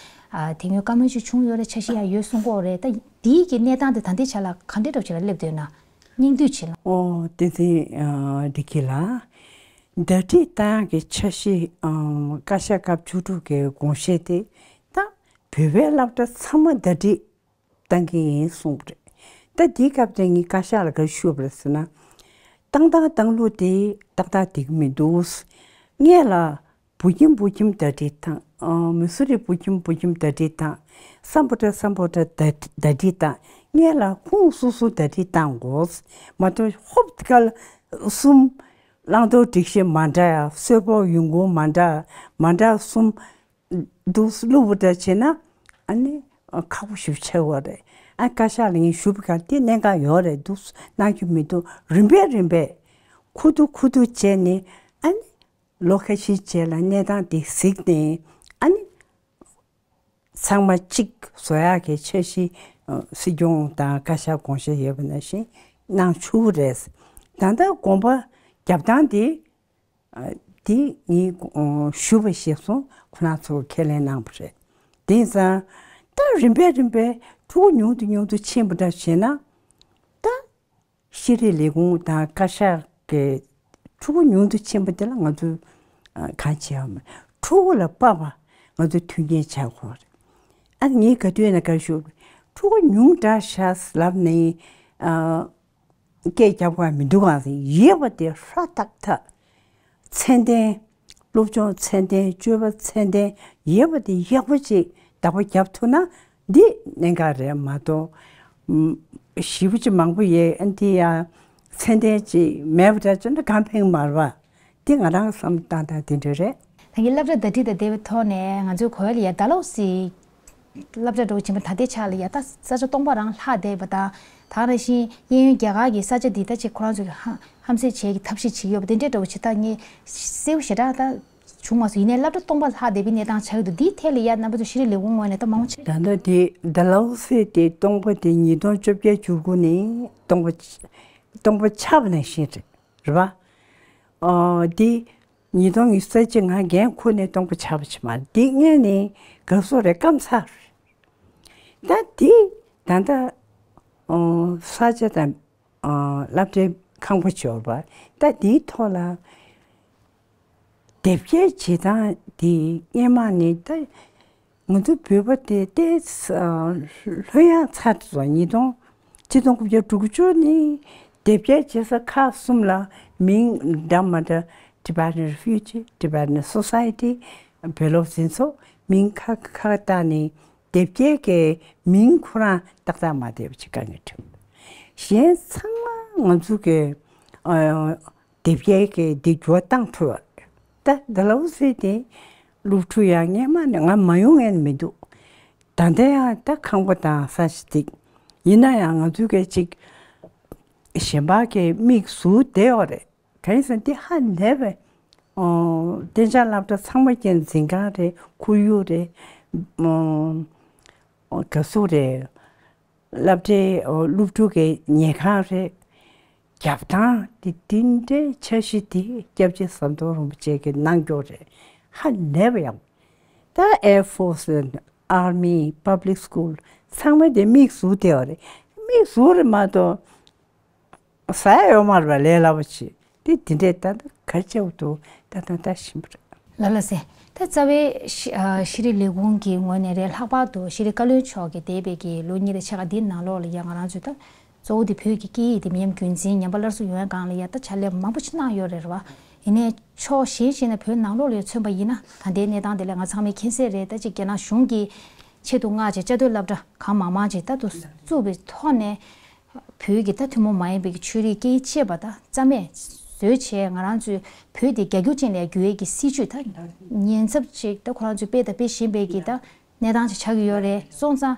ཨ་དེ་སྔོན་བཀའ་མོལ་ཅིག་བྱུང་ཡོད་རེད། འཆར་གཞི་ཡ་ཡོད་གསུང་གི་ཡོད་རེད། ད་དེའི་གི་གནས་སྟངས་དེ་ད་ལྟའི་ཆ་ལ་ག་འདྲའི་འདྲ་བོ་ཅིག་ལ་སླེབས་འདུག་ན། སྙིང་བསྡུས་བྱེད་ལ། ཨོ་བསྟན་འཛིན་ཨ་བདེ་སྐྱིད་ལགས། ཟླ་སྒྲིལ་བཏང་ཡག་གི་འཆར་གཞི་ཨང་བཀའ་ཤག་སྐབས་བཅུ་དྲུག་གི་དགོངས་བཞེད་དེ་ད་བོད་པའི་སློབ་གྲྭ་ཚང་མ་ཟླ་སྒྲིལ་བཏང་གི་ཡིན་གསུངས་པ་རེད། ད་འདིའི་སྐབས་དེ་ངས་བཀའ་ཤག་ལ་ག་རེ་ཞུས་པ་རེད་ཟེར་ན། བཏང་སྟངས་བཏང་ལུགས་དེ་ཏག་ཏག་བསྡད་ཀྱི་མི་འདུག། སྔོན་ལ་བོད་ཁྱིམ་བོད་ཁྱིམ་ཟླ་སྒྲིལ་བཏང་། ཨ་མི་སུ་རི་བོད་ཁྱིམ་བོད་ཁྱིམ་ཟླ་སྒྲིལ་བཏང་། སམ་བྷོ་ཊ་སམ་བྷོ་ཊ་ཟླ་ཟླ་སྒྲིལ་བཏང་། སྔོན་ལ་ཁོངས་སོ་སོ་ཟླ་སྒྲིལ་བཏང་དགོས། མ་གཏོགས་ཧོབ་ཁ་ལ་གསུམ་བླང་དོར་སྒྲིག་གཞི་མ་འདྲ་ཡ། གསོལ་ཕོགས་ཡོང་ཁུངས་མ་འདྲ་མ་འདྲ་གསུམ་འདུག་བླུགས་པ་འདྲ་བྱས་ན་ཨ་ནི་ཁག་པོ་ཞེ་པོ་ཆགས་ཀྱི་ཡོད་རེད། ཨ་བཀའ་ཤག་ལ་ངས་ཞུ་བ་ག་དེ་གནད་འགག་ཡོད་རེད་འདུག། གནང་རྒྱུ་མི་འདུག། རིམ་པས་རིམ་པས་ཁུ་བསྡུ་ཁུ་བསྡུ་བྱས་ནས་ཨ་ནི་ལོ་ཁ་ཤས་རྗེས་ལ་གནས་སྟངས་དེ་གཟིགས་ནས་ཨ་ནི་ ཚང་མ་གཅིག་བཟོ་ཡག་གི་འཆར་གཞི་ཨ་སྲིད་སྐྱོང་དང་བཀའ་ཤག་དགོངས་བཞེས་ཡོད་པ་ནང་བཞིན་གནང་ཆོག་གི་རེད། ད་ལྟ་དགོངས་པ་རྒྱབ་སྟངས་དེ་ཨ་དེ་ངས་ཨ་ཞུ་བ་ཞིག་སོང་ཁོ་རང་ཚོ་ཁས་ལེན་གནང་བ་རེད། དེང་སང་ད་རིམ་པས་རིམ་པས་ཕྲུ་གུ་ཉུང་དུ་ཉུང་དུ་ཕྱིན་པ་འདྲ་བྱས་ན་ད། ཤེས་རིག་ལས་ཁུངས་དང་བཀའ་ཤག་གི་ཕྲུ་གུ་ཉུང་དུ་ཕྱིན་པ་དེ་ལ་ང་ཚོས་ཨ་གང་བྱེད་ཡོད་མེད། ཕྲུ་གུ་ལ་དཔག་པ་ང་ཚོས་མཐུན་རྐྱེན་བྱ་དགོས་རེད། ཨ་ངས་ག་དུས་ན་ག་ཞུ། ཕྲུ་གུ་ཉུང་དྲགས་ཤག་ལབ་ནས་ཨ་སྐད་རྒྱབ་དགོས་མི་འདུག་ག་ཡོད་པ་དེ་ཧྲ་ཐག་ཐག་ཚད་ལྡན། སློབ་སྦྱོང་ཚད་ལྡན། སྤྱོད་པ་ཚད་ལྡན་ཡོད་པ་དེ་ཡག་པོ་ཅིག་བདག་པོ་རྒྱབ་ཐུབ་ན་འདི་གནད་འགག་རེད་མ་གཏོགས། ཞེ་པོ་ཅིག་མང་པོ་ཡོད་ཨ་འདི་ཡ་ཚད་ལྡན་ཅིག་མེད་པ་འདྲ་བྱུང་ན་གང་ཕན་གྱི་མ་རེད་པ། འདི་ང་རང་བསམ་བཏང་སྟངས་དེ་འདྲ་རེད། ད་གིན་སློབ་གྲྭ་ཟླ་སྒྲིལ་དང་འབྲེལ་བའི་ཐོག་ནས་ང་ཚོའི་གོ་ཡ་ལ་ཡ་ད་ལོ་སི་སློབ་གྲྭ་འགྲོ་བཞིན་པ་ད་ལྟའི་ཆ་ལ་ཡ་ད་ས་ཆ་སྟོང་པ་རང་ལྷག་བསྡད་པ་དང་། ད་ག་ནང་བཞིན་གཡས་གཡོན་རྒྱ་གར་གྱི་ས་ཆ་འདི་ད་ཅིག་ཁོ་རང་ཚོ་གི་ཧ་ཧམ་སེམས་བྱེད་ཀྱི་ཐབས་ཤེས་བྱེད་ཀྱི་ཡོད་པ་དེ་འདྲའི་འདྲ་བོ་ཅིག་ད་ངས་གསལ་པོ་ཞེ་དྲག་ད་བྱུང་མ་སོང་། ཡིན་ནའི་སློབ་གྲྭ་སྟོང་པ་ལྷག་བསྡད་པའི་གནས་སྟངས་ཆགས་ཀྱི་འདུག་འདིའི་ཐད་ལ་ཡ་རྣམ་པ་ཚོ་ཤེས་རིག་ལས་ཁུངས་ངོས་ནས་ད་མང་པོ་བྱས། ད་ལྟ་དེ་ཌལ་ཧོ་སི་དེ་སྟོང་པ་དེ་ཉིས་སྟོང་བཅོ་བརྒྱད་བཅུ་དགུ་ནས་སྟོང་པ་སྟོང་པ་ཆགས་པ་ནང་བཞིན་རེད། རེད་པ། ཨོ་དེ། ཉིས་སྟོང་ཉི་ཤུ་རྩ་གཅིག་ང་འགན་འཁུར་ནས་སྟོང་པ་ཆགས་པ་ཅིག་མ་རེད། འདི་སྔོན་ནས་དགའ་བསུ་རེད། སྐམ་ཚ་རེད། ད་འདི་ད་ལྟ་ཨོ་ས་ཆ་དང་ཨོ་སློབ་གྲྭའི་ཁང་པ་འབྱོར་བ་ད་འདིའི་ཐོག་ལ་དེབ་སྐྱེལ་བྱེད་སྟངས་འདི་སྔོན་མ་ནས་ད། ང་ཚོ་བོད་པ་དེ་ཏོག་ཙམ་ལྷོད་ཡངས་ཚར་སོང་། ཉིས་སྟོང་ཆིག་སྟོང་དགུ་བརྒྱ་དྲུག་ཅུ་ནས་དེབ་སྐྱེལ་བྱེད་ས་ཁག་གསུམ་ལ་མིང་འདྲ་མ་འདྲ། Tibetan Refugee, Tibetan Society, བོད་སློབ་འཛིན་ཚོགས། མིང་ཁ་ཁ་བཏགས་ནས་དེབ་སྐྱེལ་གྱི་མིང་ཁོ་རང་ཏག་ཏག་མ་བསྡད་པ་ཅིག་དཀའ་ངལ་འཕྲད། གཞན་ཚང་མ་ང་ཚོ་གི་ཨ། དེབ་སྐྱེལ་གྱི་འདི་འགྱུར་བ་བཏང་ཐུབ་པ་རེད། ད་ཌལ་ཧོ་སི་དེ་སློབ་ཕྲུག་ཡང་སྔན་མ་ནས་ང་མ་ཡོང་མཁན་མི་འདུག་ད་ལྟ་ཡང་ད་ཁང་པ་དང་ས་ཞིག་འདུག་ཡིན་ན་ཡང་ང་ཚོའི་ག་ཅིག་གཞན་པ་གི་མིག་ཟུར་བསྡད་ཡོད་རེད། གང་ཡིན་ཟེར་ན་འདི་ཧ་ལས་པའི་ཨོ་གཏན་འཇགས་སློབ་གྲྭ་ཚང་མ་ཀྱང་འཛིན་ཁང་རེད། ཁོར་ཡུག་རེད། ཨོ་དགའ་བསུ་རེད། སློབ་གྲྭའི་སློབ་ཕྲུག་གི་ཉལ་ཁང་རེད། རྒྱབ་ཐང་དེ་འདི་འདྲའི་འཆར་གཞི་དེ་སྐྱབས་རྗེ་ཟམ་གདོང་རིན་པོ་ཆེ་གིས་གནང་རྒྱུ་རེད། ཧ་ལས་པ་ཡག་ད་Air Force, Army, Public School ཚང་མ་དེ་མིག་ཟུར་བསྡད་པ་རེད། མིག་ཟུར་རེད་མ་གཏོགས་ཟ་ཡ་ཡོད་མ་རེད་པ། ལས་སླ་པོ་བྱེད། དེ་དེ་འདྲས་ད་ལྟ་ག་རེ་བྱེད་དགོས་འདུག་ད་ད་ལྟ་ཤེས་པ་རེད། ལགས་ལགས་སེ། ད་རྩ་བའི་ཤེས་ཨ་ཤེས་རིག་ལས་ཁུངས་ཀྱི་ངོས་ནས་རེད། ལྷག་པར་དུ་ཤེས་རིག་བཀའ་བློན་མཆོག་གིས་འདས་པའི་གི་ལོ་གཉིས་དང་ཕྱེད་ཀ་འདིའི་ནང་ལོགས་ལ་ཡ་ང་རང་ཚོས་ད་གཙོ་བོ་དེ་བོད་ཀྱི་སྐད་ཡིག་དེ་མི་ཉམས་རྒྱུན་འཛིན་ཉམས་པ་སླར་གསོ་ཡོང་བའི་སྒང་ལ་ཡ་ད་ཕྱག་ལས་མང་པོ་ཅིག་གནང་ཡོད་རེད་རེད་པ། ཡིན་ནའི་ཕྱོགས་གཞན་ཞིག་ནས་བོད་ནང་ལོགས་ལ་ཡ་མཚོན་པ་ཡིན་ན་ད་ལྟའི་གནས་སྟངས་དེ་ལ་ང་ཚང་མས་མཁྱེན་གསལ་རེད། ད་ཅིག་རྒྱ་ནག་གཞུང་གིས་ཆེད་དུ་མངགས་བྱས་བཅའ་སྡོད་སློབ་གྲྭ་གང་མང་མང་ཅིག་ད་དུ་བཙུགས་པའི་ཐོག་ནས། བོད་ཀྱི་ད་ཐུན་མོང་མ་ཡིན་པའི་གི་ཆོས་རིག་སྐད་ཡིག་ཅེས་པ་ད་རྩ་མེད་བཟོས་བྱས་ང་རང་ཚོའི་བོད་དེ་རྒྱ་སྒྱུར་ཅན་ལ་བསྒྱུར་ཡས་ཀྱི་སྲིད་བྱུས་ད་ཉེན་ཚབས་ཅིག་ད་ཁོ་རང་ཚོས་སྤེལ་དང་སྤེལ་བཞིན་པའི་གི་ད་གནས་སྟངས་ཅིག་ཆགས་ཀྱི་ཡོད་རེད། སོང་ཙང་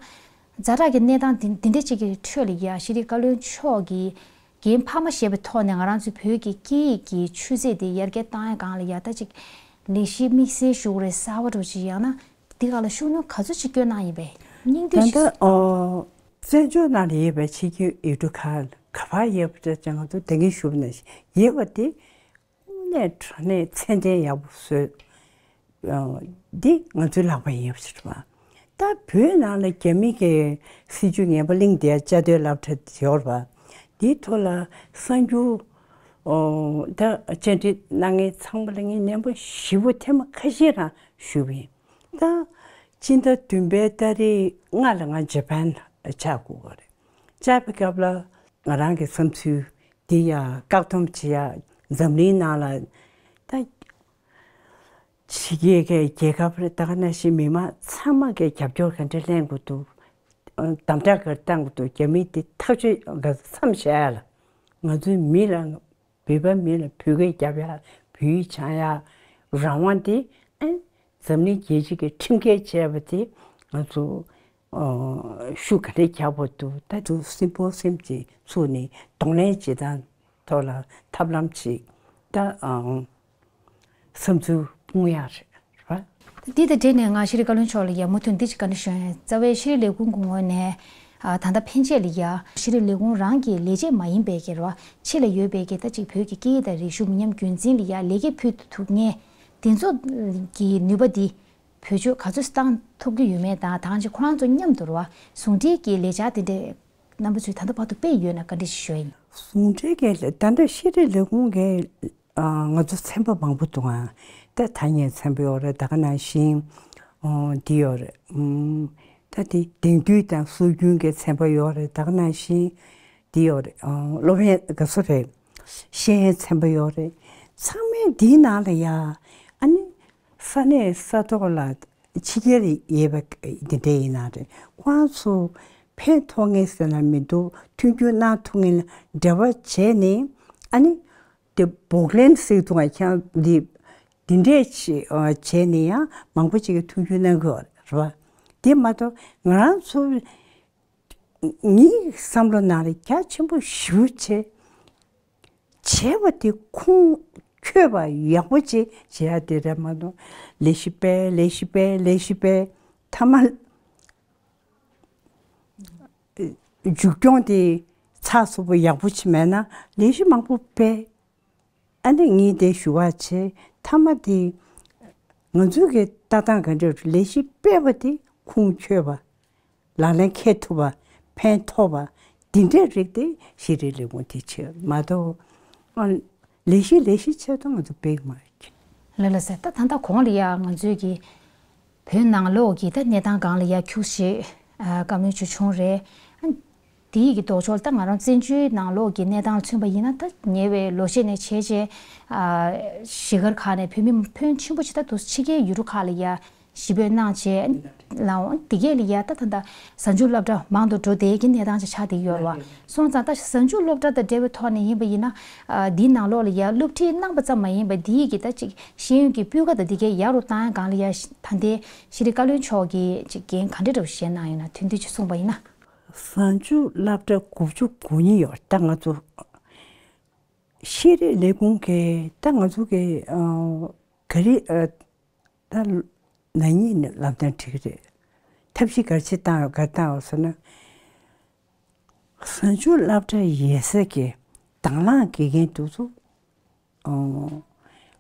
ཛ་དྲག་གི་གནས་སྟངས་འདི་འདི་འདྲ་ཅིག་གི་ཁྲོད་ལ་ཡ་ཤེས་རིག་བཀའ་བློན་མཆོག་གིས་འགན་འཕར་མ་བཞེས་པའི་ཐོག་ནས་ང་རང་ཚོའི་བོད་ཀྱི་སྐད་ཡིག་གི་ཆུ་ཚད་དེ་ཡར་རྒྱས་བཏང་ཡས་སྒང་ལ་ཡ་ད་ཅིག་ལས་གཞི་དམིགས་བསལ་ཞུ་དགོས་རེད་གསར་པ་འདྲ་པོ་ཅིག་ཡང་ན། འདི་ག་ལ་ཤུགས་སྣོན་ག་ཚོད་ཅིག་བསྐྱོན་གནང་ཡིན་པས་སྙིང་བསྡུས་ད་ཤིག་ལྟ་ཨོ། བཙན་བྱོལ་ནང་ལ་ཡོད་པའི་ཕྱི་རྒྱལ་ཡུལ་གྲུ་ཁག་ག་པར་ཡོད་པ་ཅིག་ང་ཚོ་དེ་གིན་ཞུ་བ་ནང་བཞིན་ཡོད་པ་དེ་དངོས་གནས་དྲང་གནས་ཚད་ལྡན་ཡག་པོ་བཟོས། ཨོ། འདི་ང་ཚོའི་ལག་པར་ཡོད་པ་ཞིག་རེད་པ། ད་བོད་ནང་ལ་རྒྱ་མི་གི་སྲིད་བྱུས་ངན་པ་གླེང་བསྡད་བཅའ་སྡོད་སློབ་གྲྭ་ཡོད་རེད་པ། འདིའི་ཐོག་ལ་གསར་འགྱུར་ཨོ་ད་བཅར་འདྲི་གནང་མཁན་ཚང་མ་ལ་ངས་ནན་པོ་ཞེ་པོ་ཐེངས་མ་ཁ་ཤས་རང་ཞུས་པ་ཡིན། ད་ཕྱི་ཟླ་བདུན་པའི་ཏ་རིག་ལྔ་ལ་ང་ཇ་པན་ཆགས་དགོས་པ་རེད། ཆགས་པའི་སྐབས་ལ་ང་རང་གི་བསམ་ཚུལ་འདི་ཡང་བཀག་སྡོམ་བྱེད་ཡ་འཛམ་གླིང་ནང་ལ་ད་ཕྱི་རྒྱལ་གྱི་རྒྱལ་ཁབ་རེད། ད་ག་ནང་བཞིན་མི་མང་ཚང་མ་གིས་རྒྱབ་སྐྱོར་ག་འདྲ་ལེན་དགོས་འདུག་དམ་དྲག་ག་རེ་བཏང་དགོས་འདུག་རྒྱ་མི་འདི་ཐག་གཅོད་ག་མཚམས་བཞག་ཡ་ལ་ང་ཚོའི་མི་ལ། བོད་པ་མི་ལ་བོད་སྐད་རྒྱབ་ཡ། བོད་ཡིག་སྦྱང་ཡ། རང་དབང་དེ་ཨེ་འཛམ་གླིང་རྒྱལ་སྤྱི་གི་ཁྲིམས་འགལ་བྱས་པ་དེ་ང་ཚོ་ཨོ་ཤུགས་ག་རེ་རྒྱག་དགོས་འདུག་ད་དུང་སེམས་པོ་སེམས་ཀྱི་ཚུགས་ནས་གདོང་ལེན་བྱེད་སྟངས་ཐོག་ལ་ཐབས་ལམ་ཅིག་ད་ཨང་བསམ་ཚུལ་སྤུངས་ཡ་རེད་རེད་པ། འདི་དང་འབྲེལ་ནས་ང་ཤེས་རིག་བཀའ་བློན་མཆོག་ལ་ཡ་མུ་མཐུད་འདི་ཅིག་བཀའ་འདྲི་ཞུ་ཡ་ཡིན། རྩ་བའི་ཤེས་རིག་ལས་ཁུངས་ཀྱི་ངོས་ནས་ཨ་ད་ལྟ་ཕན་ཆད་ལ་ཡ་ཤེས་རིག་ལས་ཁུངས་རང་གི་ལས་བྱེད་མ་ཡིན་པའི་གི་རེད་བ། ཕྱི་ལ་ཡོད་པའི་གི་ད་ཅིག་བོད་ཀྱི་སྐད་ཡིག་དང་རིག་གཞུང་མི་ཉམས་རྒྱུན་འཛིན་ལ་ཡ་ལས་ཀ་ཕུལ་ཐུབ་མཁན་དེ་ཚོ་གི་ནུས་པ་འདི་བེད་སྤྱོད་ག་ཚོད་བཏང་ཐུབ་ཀྱི་ཡོད་མེད་དང་། ད་ཅིག་ཁོ་རང་ཚོ་མཉམ་དུ་རེད་བ། ཟུང་འབྲེལ་གྱི་ལས་འཆར་དེ་འདྲས་རྣམ་པ་ཚོས་ད་ལྟ་བར་དུ་སྤེལ་ཡོད་ན་བཀའ་འདྲི་ཞུ་ཡ་ཡིན། ཟུང་འབྲེལ་གྱི་ལས་ད་ལྟ་ཤེས་རིག་ལས་ཁུངས་ཀྱི་ཨ་ང་ཚོ་ཚན་པ་མང་པོ་འདུག་ཨ། ད་ཐ་སྙད་ཚན་པ་ཡོད་རེད། ད་ག་ནང་བཞིན་ཨོ་འདི་ཡོད་རེད། ཨུམ། ད་དེ་དེང་དུས་དང་སྲོལ་རྒྱུན་གྱི་ཚན་པ་ཡོད་རེད། ད་ག་ནང་བཞིན་འདི་ཡོད་རེད། ཨོ་སློབ་ཡོན་ག་ཚོད་རེད། ཤེས་ཡོན་ཚན་པ་ཡོད་རེད། ཚང་མའི་འདིའི་ནང་ལ་ཡ་ཨ་ནི་ས་གནས་ས་ཐོག་ལ་ཕྱི་རྒྱལ་ཡོད་པ་འདི་འདྲ་ཡིན་ན་རེད། ཁོང་ཚོ་ཕན་ཐོགས་ངེས་ཟེར་ན་མི་འདུག་མཐུན་འགྱུར་གནང་ཐུབ་ངེས་ལ་འབྲེལ་བ་བྱས་ནས་ཨ་ནི། དེ་བོག་ལན་ཟེར་དུས་ང་ཁྱང་འདི་འདི་འདྲས་བྱས་བྱས་ནས་ཡང་མང་པོ་ཅིག་གིས་མཐུན་འགྱུར་གནང་གི་ཡོད་རེད་བ། དེ་མ་གཏོགས་ང་རང་ཚོ་ངའི་བསམ་བློ་ནང་ལ་རྒྱ་ཆེན་པོ་ཞེ་པོ་བྱས་བྱས་པ་དེ་ཁུངས་འཁྱོལ་བ་ཡག་པོ་ཅིག་བྱེད་ཡ་དེ་རེད་མ་གཏོགས། ལས་གཞི་སྤེལ་ལས་གཞི་སྤེལ་ལས་གཞི་སྤེལ་མཐའ་མ། མཇུག་སྐྱོང་དེ་ཚགས་ཚུད་པོ་ཡག་པོ་ཅིག་མེད་ན་ལས་གཞི་མང་པོ་སྤེལ། ཨ་ནི་ངས་དེ་ཞུ་བ་བྱས། མཐའ་མ་དེ་ང་ཚོའི་གི་ལྟ་སྟངས་ག་འདྲ་རེད། ལས་གཞི་སྤེལ་བ་དེ་ཁུངས་འཁྱོལ་བ། ལག་ལེན་འཁེལ་ཐུབ་པ། ཕན་ཐོགས་པ། འདི་འདྲའི་རིགས་དེ་ཤེས་རིག་ལས་ཁུངས་དེ་བྱེད་མ་གཏོགས། ཨ། ལས་གཞི་ལས་གཞི་ཆེད་དུ་ང་ཚོ་སྤེལ་གི་མ་རེད། ལགས་ལགས་སེ། ད་ད་ལྟ་གོང་ལ་ཡ་ང་ཚོའི་གི་བོད་ནང་ལོགས་ཀྱི་ད་གནས་སྟངས་སྒང་ལ་ཡ་ཁྱུག་ཞིག་ཨ་བཀའ་མོལ་ཅིག་བྱུང་རེད། ཨ་དེའི་གི་ལྡོག་ཕྱོགས་ད་ང་རང་བཙན་བྱོལ་ནང་ལོགས་ཀྱི་གནས་སྟངས་ལ་མཚོན་པ་ཡིན་ན། ད་ཉེ་བའི་ལོ་ཤས་ནས་བྱས་རྗེས་ཨ་གཞིས་སྒར་ཁག་ནས་བོད་མི་ཕོན་ཆེན་པོ་ཅིག་ད་དུང་ཕྱི་རྒྱལ་ཡུལ་གྲུ་ཁག་ལ་ཡ་གཞིས་སྤོས་གནང་བྱས་ལའང་དེ་གས་ལ་ཡ་ད་ད་ད་གཟའ་མཇུག་སློབ་གྲྭ་མང་དུ་འགྲོ་བསྡད་ཀྱི་གནས་སྟངས་ཅིག་ཆགས་བསྡད་ཡོད་རེད་བ། སོང་ཙང་ད་གཟའ་མཇུག་སློབ་གྲྭ་དང་འབྲེལ་བའི་ཐོག་ནས་ཡིན་པ་ཡིན་ན། ཨ་འདིའི་ནང་ལོགས་ལ་ཡ་སློབ་ཁྲིད་གནང་པ་ཙམ་མ་ཡིན་པ། འདིའི་གི་ད་ཅིག་ཤེས་ཡོན་གྱི་སྤུས་ཀ་དང་འདི་གས་ཡག་རུ་བཏང་ཡ་སྒང་ལ་ཡ་ད་ལྟའི་ཤེས་རིག་བཀའ་བློན་མཆོག་གིས་ཅིག་འགན་ག་འདྲ་འདྲ་བོ་བཞེས་གནང་ཡོད་ན། དོན་དུ་ཅིག་གསུངས་པ་ཡིན་ན། གཟའ་མཇུག་སློབ་གྲྭ་དགུ་བཅུ་གོ་གཉིས་ཡོད། ད་ང་ཚོ་ཤེས་རིག་ལས་ཁུངས་ཀྱི་ད་ང་ཚོ་གི་ཨ་ག་རེ་ཨ་ད་ན་ནིང་ནས་ལམ་སྟོན་བྲིས་ཀྱི་རེད། ཐབས་ཤེས་ག་རེ་བྱེད་བཏང་ཡོད་ག་རེ་བཏང་ཡོད་ཟེར་ན། གཟའ་མཇུག་སློབ་གྲྭ་ཡོད་སའི་གི་དང་བླངས་དགེ་རྒན་དེ་ཚོ་ཨོ་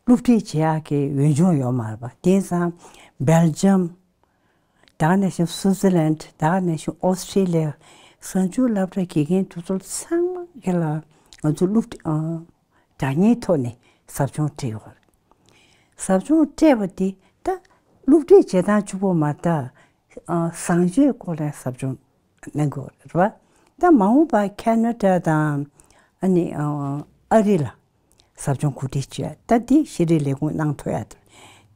སློབ་ཁྲིད་བྱེད་ཡག་གི་འོས་སྦྱོང་ཡོད་མ་རེད་པ། དེང་སང་སྦེལ་ཇམ། ད་ག་ནང་བཞིན་སུའུ་ཙི་ལན། ད་ག་ནང་བཞིན་ཨོ་སི་ཁྲི་ལི་ཡ། གཟའ་མཇུག་སློབ་གྲྭའི་དགེ་རྒན་དེ་ཚོ་ཚང་མ་གི་ལ་ང་ཚོ་སློབ་ཁྲིད་ཨ་སྒྲ་སྙན་ཐོག་ནས་ཟབ་སྦྱོང་སྤྲད་ཡོད་རེད། ཟབ་སྦྱོང་སྤྲད་པ་དེ་ད་སློབ་ཁྲིད་བྱེད་སྟངས་གཅིག་པོ་མ་རེད། ཨ་བཟང་སྤྱོད་སྐོར་ལ་ཟབ་སྦྱོང་གནང་དགོས་རེད་པ། ད་མ་འོངས་པ་ཁེ་ན་ཌ་དང་ཨ་ནི་ཨ་ཨ་རི་ལ་ཟབ་སྦྱོང་གོ་སྒྲིག་བྱས། ད་འདི་ཤེས་རིག་ལས་ཁུངས་གནང་ཐུབ་ཡ་དེ།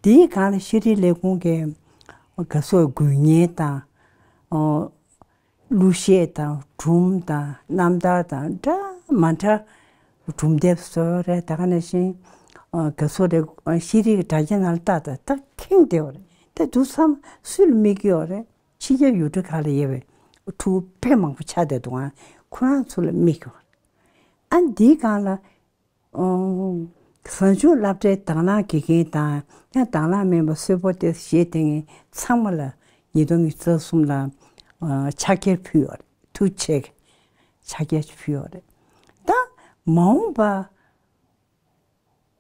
དེའི་སྒང་ལ་ཤེས་རིག་ལས་ཁུངས་ཀྱི་ག་སོགས་དགོས་ངེས་དང་། ཨོ། གླུ་གཞས་དང་སྒྲུང་དང་རྣམ་ཐར་དང་འདྲ་མ་འདྲ། སྒྲུང་དེབ་བཟོ་རེད། ད་ག་ནང་བཞིན་ཨ་ག་སོགས་རེད། ཤེས་རིག་དྲ་རྒྱ་ནང་ལ་ལྟ་ད་ད་ཁེངས་བསྡད་ཡོད་རེད། ད་དུང་བསམ་སུ་ལ་དམིགས་ཀྱི་ཡོད་རེད། ཕྱི་རྒྱལ་ཡུལ་གྲུ་ཁག་ལ་ཡོད་པའི་ཕྲུ་གུ་དཔེ་མང་པོ་ཆགས་བསྡད་འདུག་ཨ། ཁོ་རང་ཚོ་ལ་དམིགས་ཀྱི་ཡོད་རེད། ཨ་འདིའི་སྒང་ལ། ཨོ། གཟའ་མཇུག་སློབ་གྲྭའི་དང་བླངས་དགེ་རྒན་དང་ཡང་དང་བླངས་མིན་པ་གསོལ་པོ་དེ་བཞེས་དེ་ངས་ཚང་མ་ལ་ཉིས་སྟོང་ཉི་ཤུ་རྩ་གསུམ་ལ་ཨ་ཕྱག་འཁྱེར་ཕུལ་ཡོད་རེད། ཐུགས་རྗེ་ཆེ་ཕྱག་འཁྱེར་ཕུལ་ཡོད་རེད། ད་མ་འོངས་པ་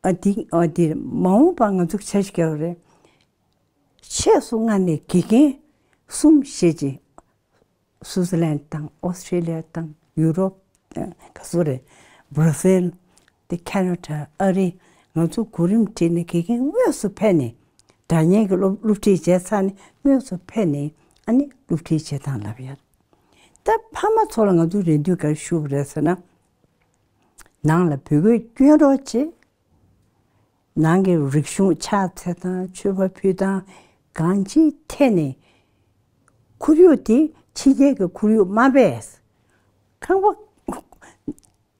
ཨ་འདི་ཨ་འདི་མ་འོངས་པ་ང་ཚོ་ཆ་ཞིག་རྒྱག་རེད། ཆེས་སུ་མངའ་ནས་དགེ་རྒན་གསུམ་བཞེས་ཅིང་། སུའུ་ཙི་ལན་དང་ཨོ་སི་ཁྲི་ལི་ཡ་དང་ཡུ་རོབ། ཨ་ག་ཚོད་རེད། བྷ་ར་ཟིལ། དེ་ཁེ་ན་ཌ། ཨ་རི། ང་ཚོ་གོ་རིམ་བསྒྲིགས་ནས་དགེ་རྒན་དངོས་སུ་ཕེབས་ནས་སྒྲ་སྙན་གྱི་སློབ་སློབ་ཁྲིད་བྱས་ཚར་ནས་དངོས་སུ་ཕེབས་ནས་ཨ་ནི་སློབ་ཁྲིད་བྱེད་སྟངས་ལབ་ཡ། ད་ཕ་མ་ཚོ་ལ་ང་ཚོ་རེ་འདུན་ག་རེ་ཞུ་བ་རེད་ཟེར་ན། ནང་ལ་བོད་སྐད་སྐྱོན་རོགས་བྱེད། ནང་གི་རིག་གཞུང་ཕྱག་འཚལ་སྟངས་མཆོད་པ་ཕུལ་སྟངས་གང་ཅིའི་ཐད་ནས་ཁོར་ཡུག་དེ་ཕྱི་རྒྱལ་གྱི་ཁོར་ཡུག་མ་སྦས། ཁང་པ་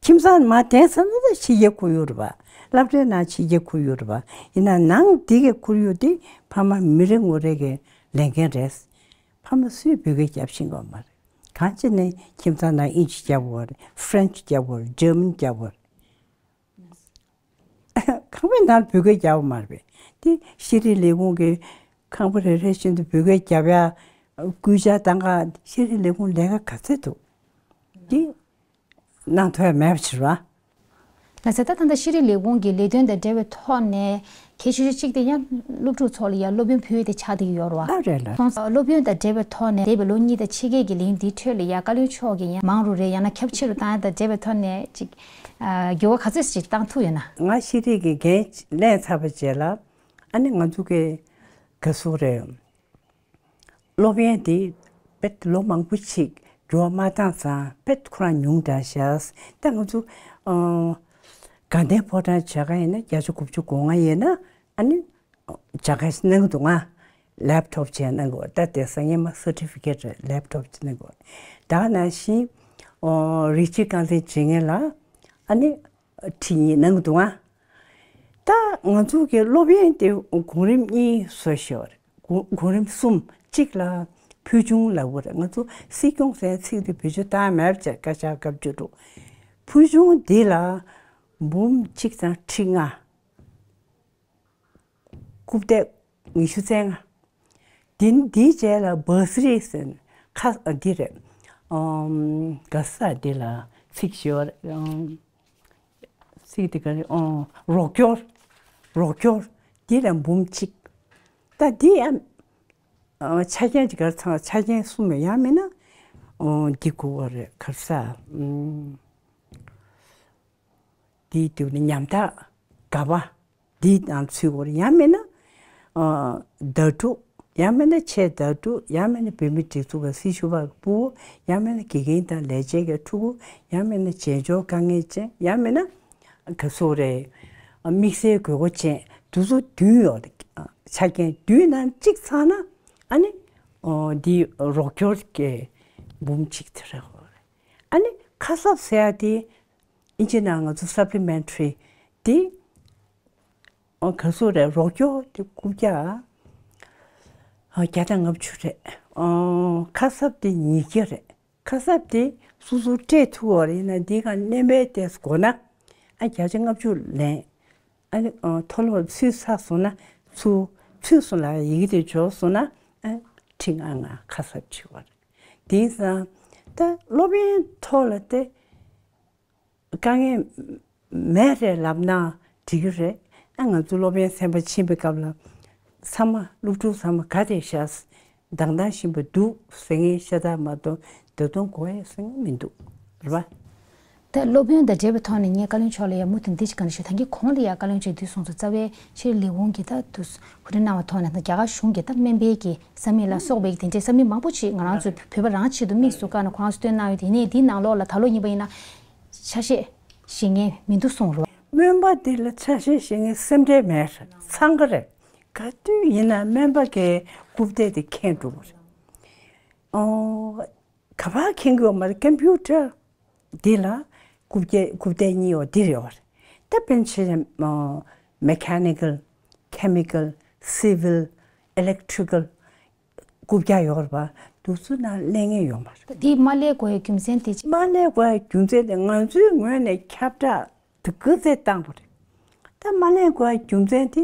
ཁྱིམ་ཚང་མ་དེང་སང་ནི་ད་ཕྱི་རྒྱལ་ཁོར་ཡུག་རེད་པ། སློབ་གྲྭའི་ནང་ཕྱི་རྒྱལ་ཁོར་ཡུག་རེད་པ། ཡིན་ན་ནང་འདི་གི་ཁོར་ཡུག་དེ་ཕ་མ་མི་རེ་ངོ་རེ་གི་ལས་འགན་རེད། ཕ་མ་སུས་བོད་སྐད་རྒྱབ་ཤེས་ཀྱི་ཡོད་མ་རེད། གང་ཅི་ནས་ཁྱིམ་ཚང་ནང་ཨིན་ཇི་རྒྱབ་ཡོད་རེད། ཧྥ་རན་ཆི་རྒྱབ་ཡོད་རེད། ཇར་མན་རྒྱབ་ཡོད་རེད། ཁང་པའི་ནང་བོད་སྐད་རྒྱག་པ་མ་རེད་པས། དེ་ཤེས་རིག་ལས་ཁུངས་ཀྱི་ ཁང་པ་རེ་རེ་བཞིན་དུ་འབོད་སྐད་རྒྱབ་ཡ། སྐུལ་ལྕག་བཏང་ག་ཤེས་རིག་ལས་ཁུངས་ལས་ཀ་ག་ཚད་འདུག་འདི་གནང་ཐུབ་ཡ་མེད་པ་ཕྱིར་བ། ལགས་སོ། ད་ད་ལྟ་ཤེས་རིག་ལས་ཁུངས་ཀྱི་ལས་དོན་དང་འབྲེལ་བའི་ཐོག་ནས་གལ་ཆེ་ཤོས་གཅིག་དེ་ཡང་སློབ་ཕྲུག་ཚོ་ལ་ཡང་སློབ་ཡོན་ཕུལ་ཡས་དེ་ཆགས་བསྡད་ཀྱི་ཡོད་རེད་བ། ཨ་རེད་ལགས། སོང་ཙང་སློབ་ཡོན་དང་འབྲེལ་བའི་ཐོག་ནས་འདས་པའི་ལོ་གཉིས་དང་ཕྱེད་ཀའི་གི་ལས་ཡུན་འདིའི་ཁྲོད་ལ་ཡང་བཀའ་བློན་མཆོག་གིས་ཡང་མང་རུ་རེད། ཡང་ན་ཁྱབ་ཆེ་རུ་བཏང་ཡ་དང་འབྲེལ་བའི་ཐོག་ནས་ཅིག་ཨ་འགྱུར་བ་ག་ཚོད་ཅིག་བཏང་ཐུབ་ཡོད་ན། ང་ཤེས་རིག་གི་འགན་ལེན་ཚར་བ་རྗེས་ལ་ཨ་ནི་ང་ཚོ་གི་ག་ཟེར་དགོས་རེད། སློབ་ཡོན་དེ་དཔེ་ལོ་མང་པོ་ཞིག་འགྱུར་བ་མ་བཏང་ཙང་དཔེ་ཁོ་རང་ཉུང་དྲགས་ཤག་ད་ང་ཚོ་ཨ་དགའ་ལྡན་ཕོ་བྲང་མཇལ་ཁ་ཡིན་ན་བརྒྱ་ཆ་དགུ་བཅུ་གོ་ལྔ་ཡིན་ན་ཨ་ནི་མཇལ་ཁ་གནང་གི་འདུག་ང་ལེབ་ཐོབ་བྱས་གནང་དགོས། ད་དེ་སང་ཉིན་མ་སར་ཊི་ཕི་ཀེ་ཊི་ལེབ་ཐོབ་བྱས་གནང་དགོས། ད་ནང་བཞིན་ཨོ་རིགས་གཅིག་རྐང་འཛིན་བྱེད་མཁན་ལ་ཨ་ནི་ཁྲི་གཉིས་གནང་གི་འདུག་ང་། ད་ང་ཚོ་གི་སློབ་ཡོན་དེ་གོང་རིམ་གཉིས་བཟོ་ཞེས་པ་རེད། གོང་གོང་རིམ་གསུམ། གཅིག་ལ་ཕུལ་བྱུང་ལབ་དགོས་རེད། ང་ཚོ་སྲིད་སྐྱོང་ཟེར་ཚིག་དེ་བེད་སྤྱོད་བཏང་མེད་པ་བྱས་བཀའ་ཤག་སྐབས་བཅུ་དྲུག་ཕུལ་བྱུང་འདི་ལ་འབུམ་གཅིག་དང་ཁྲི་ལྔ། རྐུབ་སྟེགས་ཉི་ཤུ་རྩ་ལྔ། འདི་འདིའི་རྗེས་ལ་བྷར་སི་རི་ཟེར་ནས་ཁ་ཨ་འདི་རེད། ཨམ་ག་ས་འདི་ལ་ཚིག་ཞོར་ཨམ་ཚིག་འདི་ག་རེ་ཨོ་རོགས་སྐྱོར། རོགས་སྐྱོར་འདི་ལ་འབུམ་གཅིག་ད་འདི་ཡང་ཨ་ཆ་རྐྱེན་ཅིག་ག་རེ་ཚང་ཆ་རྐྱེན་གསུམ་ཡང་མིན་ན་ཨོ་འདི་དགོས་པ་རེད། ག་རེ་ཟ་ཨམ། དེའི་དུས་ནས་ཉམ་ཐག་ག་པ་འདི་དང་ཚུད་དགོས་རེད། ཡང་མིན་ན་ཨ་ཟླ་དྲུག་ཡང་མིན་ན་ཆེས་ཟླ་དྲུག་ཡང་མིན་ན་བོད་མིའི་སྒྲིག་འཛུགས་ཀྱི་སྲི་ཞུ་བ་ཕྲུ་གུ། ཡང་མིན་ན་དགེ་རྒན་དང་ལས་བྱེད་ཀྱི་ཕྲུ་གུ། ཡང་མིན་ན་བྱེས་འབྱོར་དཀའ་ངལ་ཅན། ཡང་མིན་ན་ག་ཚོད་རེད་དམིགས་བསལ་དགོས་མཁོ་ཅན། དེ་ཚོ་བདུན་ཡོད་རེད། ཆ་རྐྱེན་བདུན་ནང་གཅིག་ཚང་ན་ཨ་ནི་ཨོ་འདི་རོགས་སྐྱོར་གྱི་འབུམ་གཅིག་དེ་རེད། ཨ་ནི་ཁ་གསབ་ཟེར་ཡ་དེ། ཨིན་ཇི་ནང་ང་ཚོ་སབ་ལི་མེན་ཊི་རི་དེ། ཨོ་ག་ཚོད་རེད། རོགས་སྐྱོར་དེ་རྐུབ་བཀྱག་ཨ་བརྒྱ་དང་ལྔ་བཅུ་རེད། ཨོ་ཁ་གསབ་དེ་ཉིས་བརྒྱ་རེད། ཁ་གསབ་དེ་སོ་སོ་སྤྲད་ཐུབ་པ་རེད་ན་འདི་ག་སྣོན་པའི་ཏེས་དགོས་ན་ཨ་བརྒྱ་ཆ་ལྔ་བཅུ་ལེན། ཨ་ནི་ཨོ་མཐོ་སློབ་ཚུད་ཚར་སོང་ན་ཚུར་ཚུད་སོང་ལ་ཡི་གེ་དེ་འབྱོར་སོང་ན་ཨ་ཁྲི་ལྔ་ལྔ་ཁ་གསབ་བྱེད་པ་རེད། དེང་སང་ད་སློབ་ཡོན་ཐོག་ལ་དེ། དཀའ་ངལ་མེད་རེད་ལབ་ན་འགྲིག་གི་རེད། ཨ་ང་ཚོ་སློབ་ཡོན་ཚན་པ་ཕྱིན་པའི་སྐབས་ལ་ཚང་མ་སློབ་ཕྲུག་ཚང་མ་ག་དེ་ཤ་དང་ཐང་ཤིན་པོ་འདུག་ཟེར་མཁན་ཤ་སྟག་མ་གཏོགས་ད་དུང་གོ་ཡ་ཟེར་མཁན་མི་འདུག་རེད་པ། ད་སློབ་ཡོན་དང་འབྲེལ་བའི་ཐོག་ནས་ངས་བཀའ་བློན་མཆོག་ལ་ཡང་མུ་མཐུད་འདི་ཞིག་བཀའ་འདྲི་ཞུ། ད་གིན་གོང་ལ་ཡང་བཀའ་བློན་མཆོག་འདི་གསུངས་སོང་། རྩ་བའི་ཤེས་རིག་ལས་ཁུངས་ཀྱི་ད་དུ་གོ་སྒྲིག་གནང་བའི་ཐོག་ནས་ད་རྒྱ་གར་གཞུང་གི་ད་སྨན་པའི་གི་ས་མིག་ལ་སོགས་པའི་དེ་འདྲའི་ས་མིག་མང་པོ་ཅིག་ང་རང་ཚོ་བོད་པ་རང་ཆེད་དུ་དམིགས་སུ་བཀར་ནས་ཁོ་རང་ཚོ་བཏོན་གནང་ཡོད། དེ་ནས་འདིའི་ནང་ལོགས་ལ་ད་ལོ་ཡིན་པ་ཡིན་ན་ཆ་ཤས་བཞེས་མཁན་མི་འདུག་གསུངས་རོགས། སྨན་པ་འདི་ལ་ཆ་ཤས་བཞེས་མཁན་སེམས་ཁྲལ་མེད། ཚང་གི་རེད། ག་དུས་ཡིན་ན་སྨན་པ་གི་རྐུབ་སྟེགས་དེ་ཁེངས་འགྲོ་གི་རེད། ཨོ། ག་པར་ཁེངས་ཡོད་མ་རེད། ཀམ་པུ་ཊར་འདི་ལ་རྐུབ་སྟེགས་རྐུབ་སྟེགས་གཉིས་ཡོད་འདི་རེད་བ། ད་དཔེར་ན་ཆ་བཞག་ན་མེ་ཁ་ནི་ཀལ། ཁེ་མི་ཀལ། སི་ཝིལ། ཨི་ལེག་ཊི་རི་ཀལ། རྐུབ་བཀྱག་ཡོད་རེད་བ། འདི་ཚོ་ནང་གླེང་ངེས་ཡོད་མ་རེད། འདི་མ་གླེང་དགོས་ཡའི་རྒྱུ་མཚན་དེ་ཅི། མ་གླེང་དགོས་ཡའི་རྒྱུ་མཚན་དེ་ང་ཚོའི་ངོས་ནས་ཁྱབ་བསྒྲགས་དེ་སྐུལ་འདེད་བཏང་བ་རེད། ད་མ་གླེང་དགོས་ཡའི་རྒྱུ་མཚན་དེ་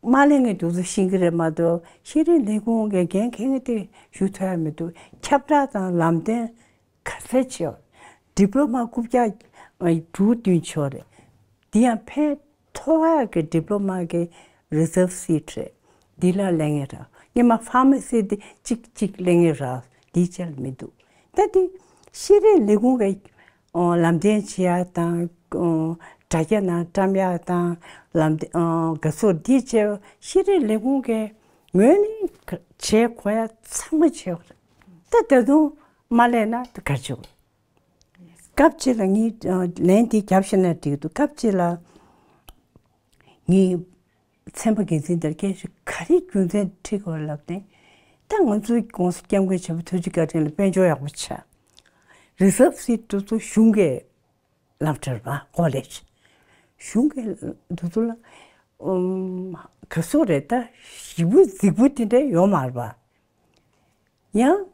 མ་གླེང་མཁན་དེ་ཚོ་ཤེས་ཀྱི་རེད་མ་གཏོགས་ཤེས་རིག་ལས་ཁུངས་ཀྱི་འགན་འཁྱེར་མཁན་དེ་ཞུ་ཐུབ་ཡ་མི་འདུག་ཁྱབ་བསྒྲགས་དང་ལམ་སྟོན་ག་ཚད་བྱས་པ། ཌི་པ་ལོ་མ་རྐུབ་བཀྱག་དྲུག་བདུན་བྱས་པ་རེད། འདི་ཡང་ཕན་ཐོགས་ཡག་གི་ཌི་པ་ལོ་མ་གི་རི་ཛརབ་སིཊ་རེད། འདི་ལ་གླེང་ངེས་ར། སྔོན་མ་ཕར་མ་སི་འདི་གཅིག་གཅིག་གླེང་ངེས་ར། འདི་བཅས་ལ་མི་འདུག་ད་འདི་ཤེས་རིག་ལས་ཁུངས་ཀྱི་ཨོ་ལམ་སྟོན་བྱེད་ཡག་དང་ཨོ་དྲ་རྒྱ་ནང་བཀྲམ་ཡག་དང་ལམ་སྟོན་ཨོ་དགའ་ཚོར་འདི་བཅས་ཤེས་རིག་ལས་ཁུངས་ཀྱི་ངོས་ནས་བྱེད་དགོས་ཡག་ཚང་མ་བྱས་པ་རེད། ད་ད་དུང་མ་གླེང་ན་ད་ག་རེ་བྱེད་དགོས། སྐབས་གཅིག་ལ་ངས་ལན་འདི་བརྒྱབ་ཤེས་ན་འགྲིག་འདུག་སྐབས་གཅིག་ལ་ངས་ཚན་པ་འགན་འཛིན་དེར་སྐད་ཆ་ག་རེ་རྒྱུ་མཚན་དྲིས་དགོས་ལབ་ནས། ད་ང་ཚོའི་༸གོང་ས་༸སྐྱབས་མགོན་ཆེན་པོ་ཐུགས་རྗེ་བཀའ་དྲིན་ལ་དཔལ་འབྱོར་ཡག་པོ་ཆགས། རི་ཛརབ་སིཊ་དེ་ཚོ་གཞུང་གི་སློབ་གྲྭ་རེད་པ། ཀོ་ལེཇ། གཞུང་གི་དེ་ཚོ་ལ་ཨུམ་ག་ཚོད་རེད། ད་ཞེ་པོ་རྫིག་པོ་དེ་འདྲ་ཡོད་མ་རེད་པ། ཡང་།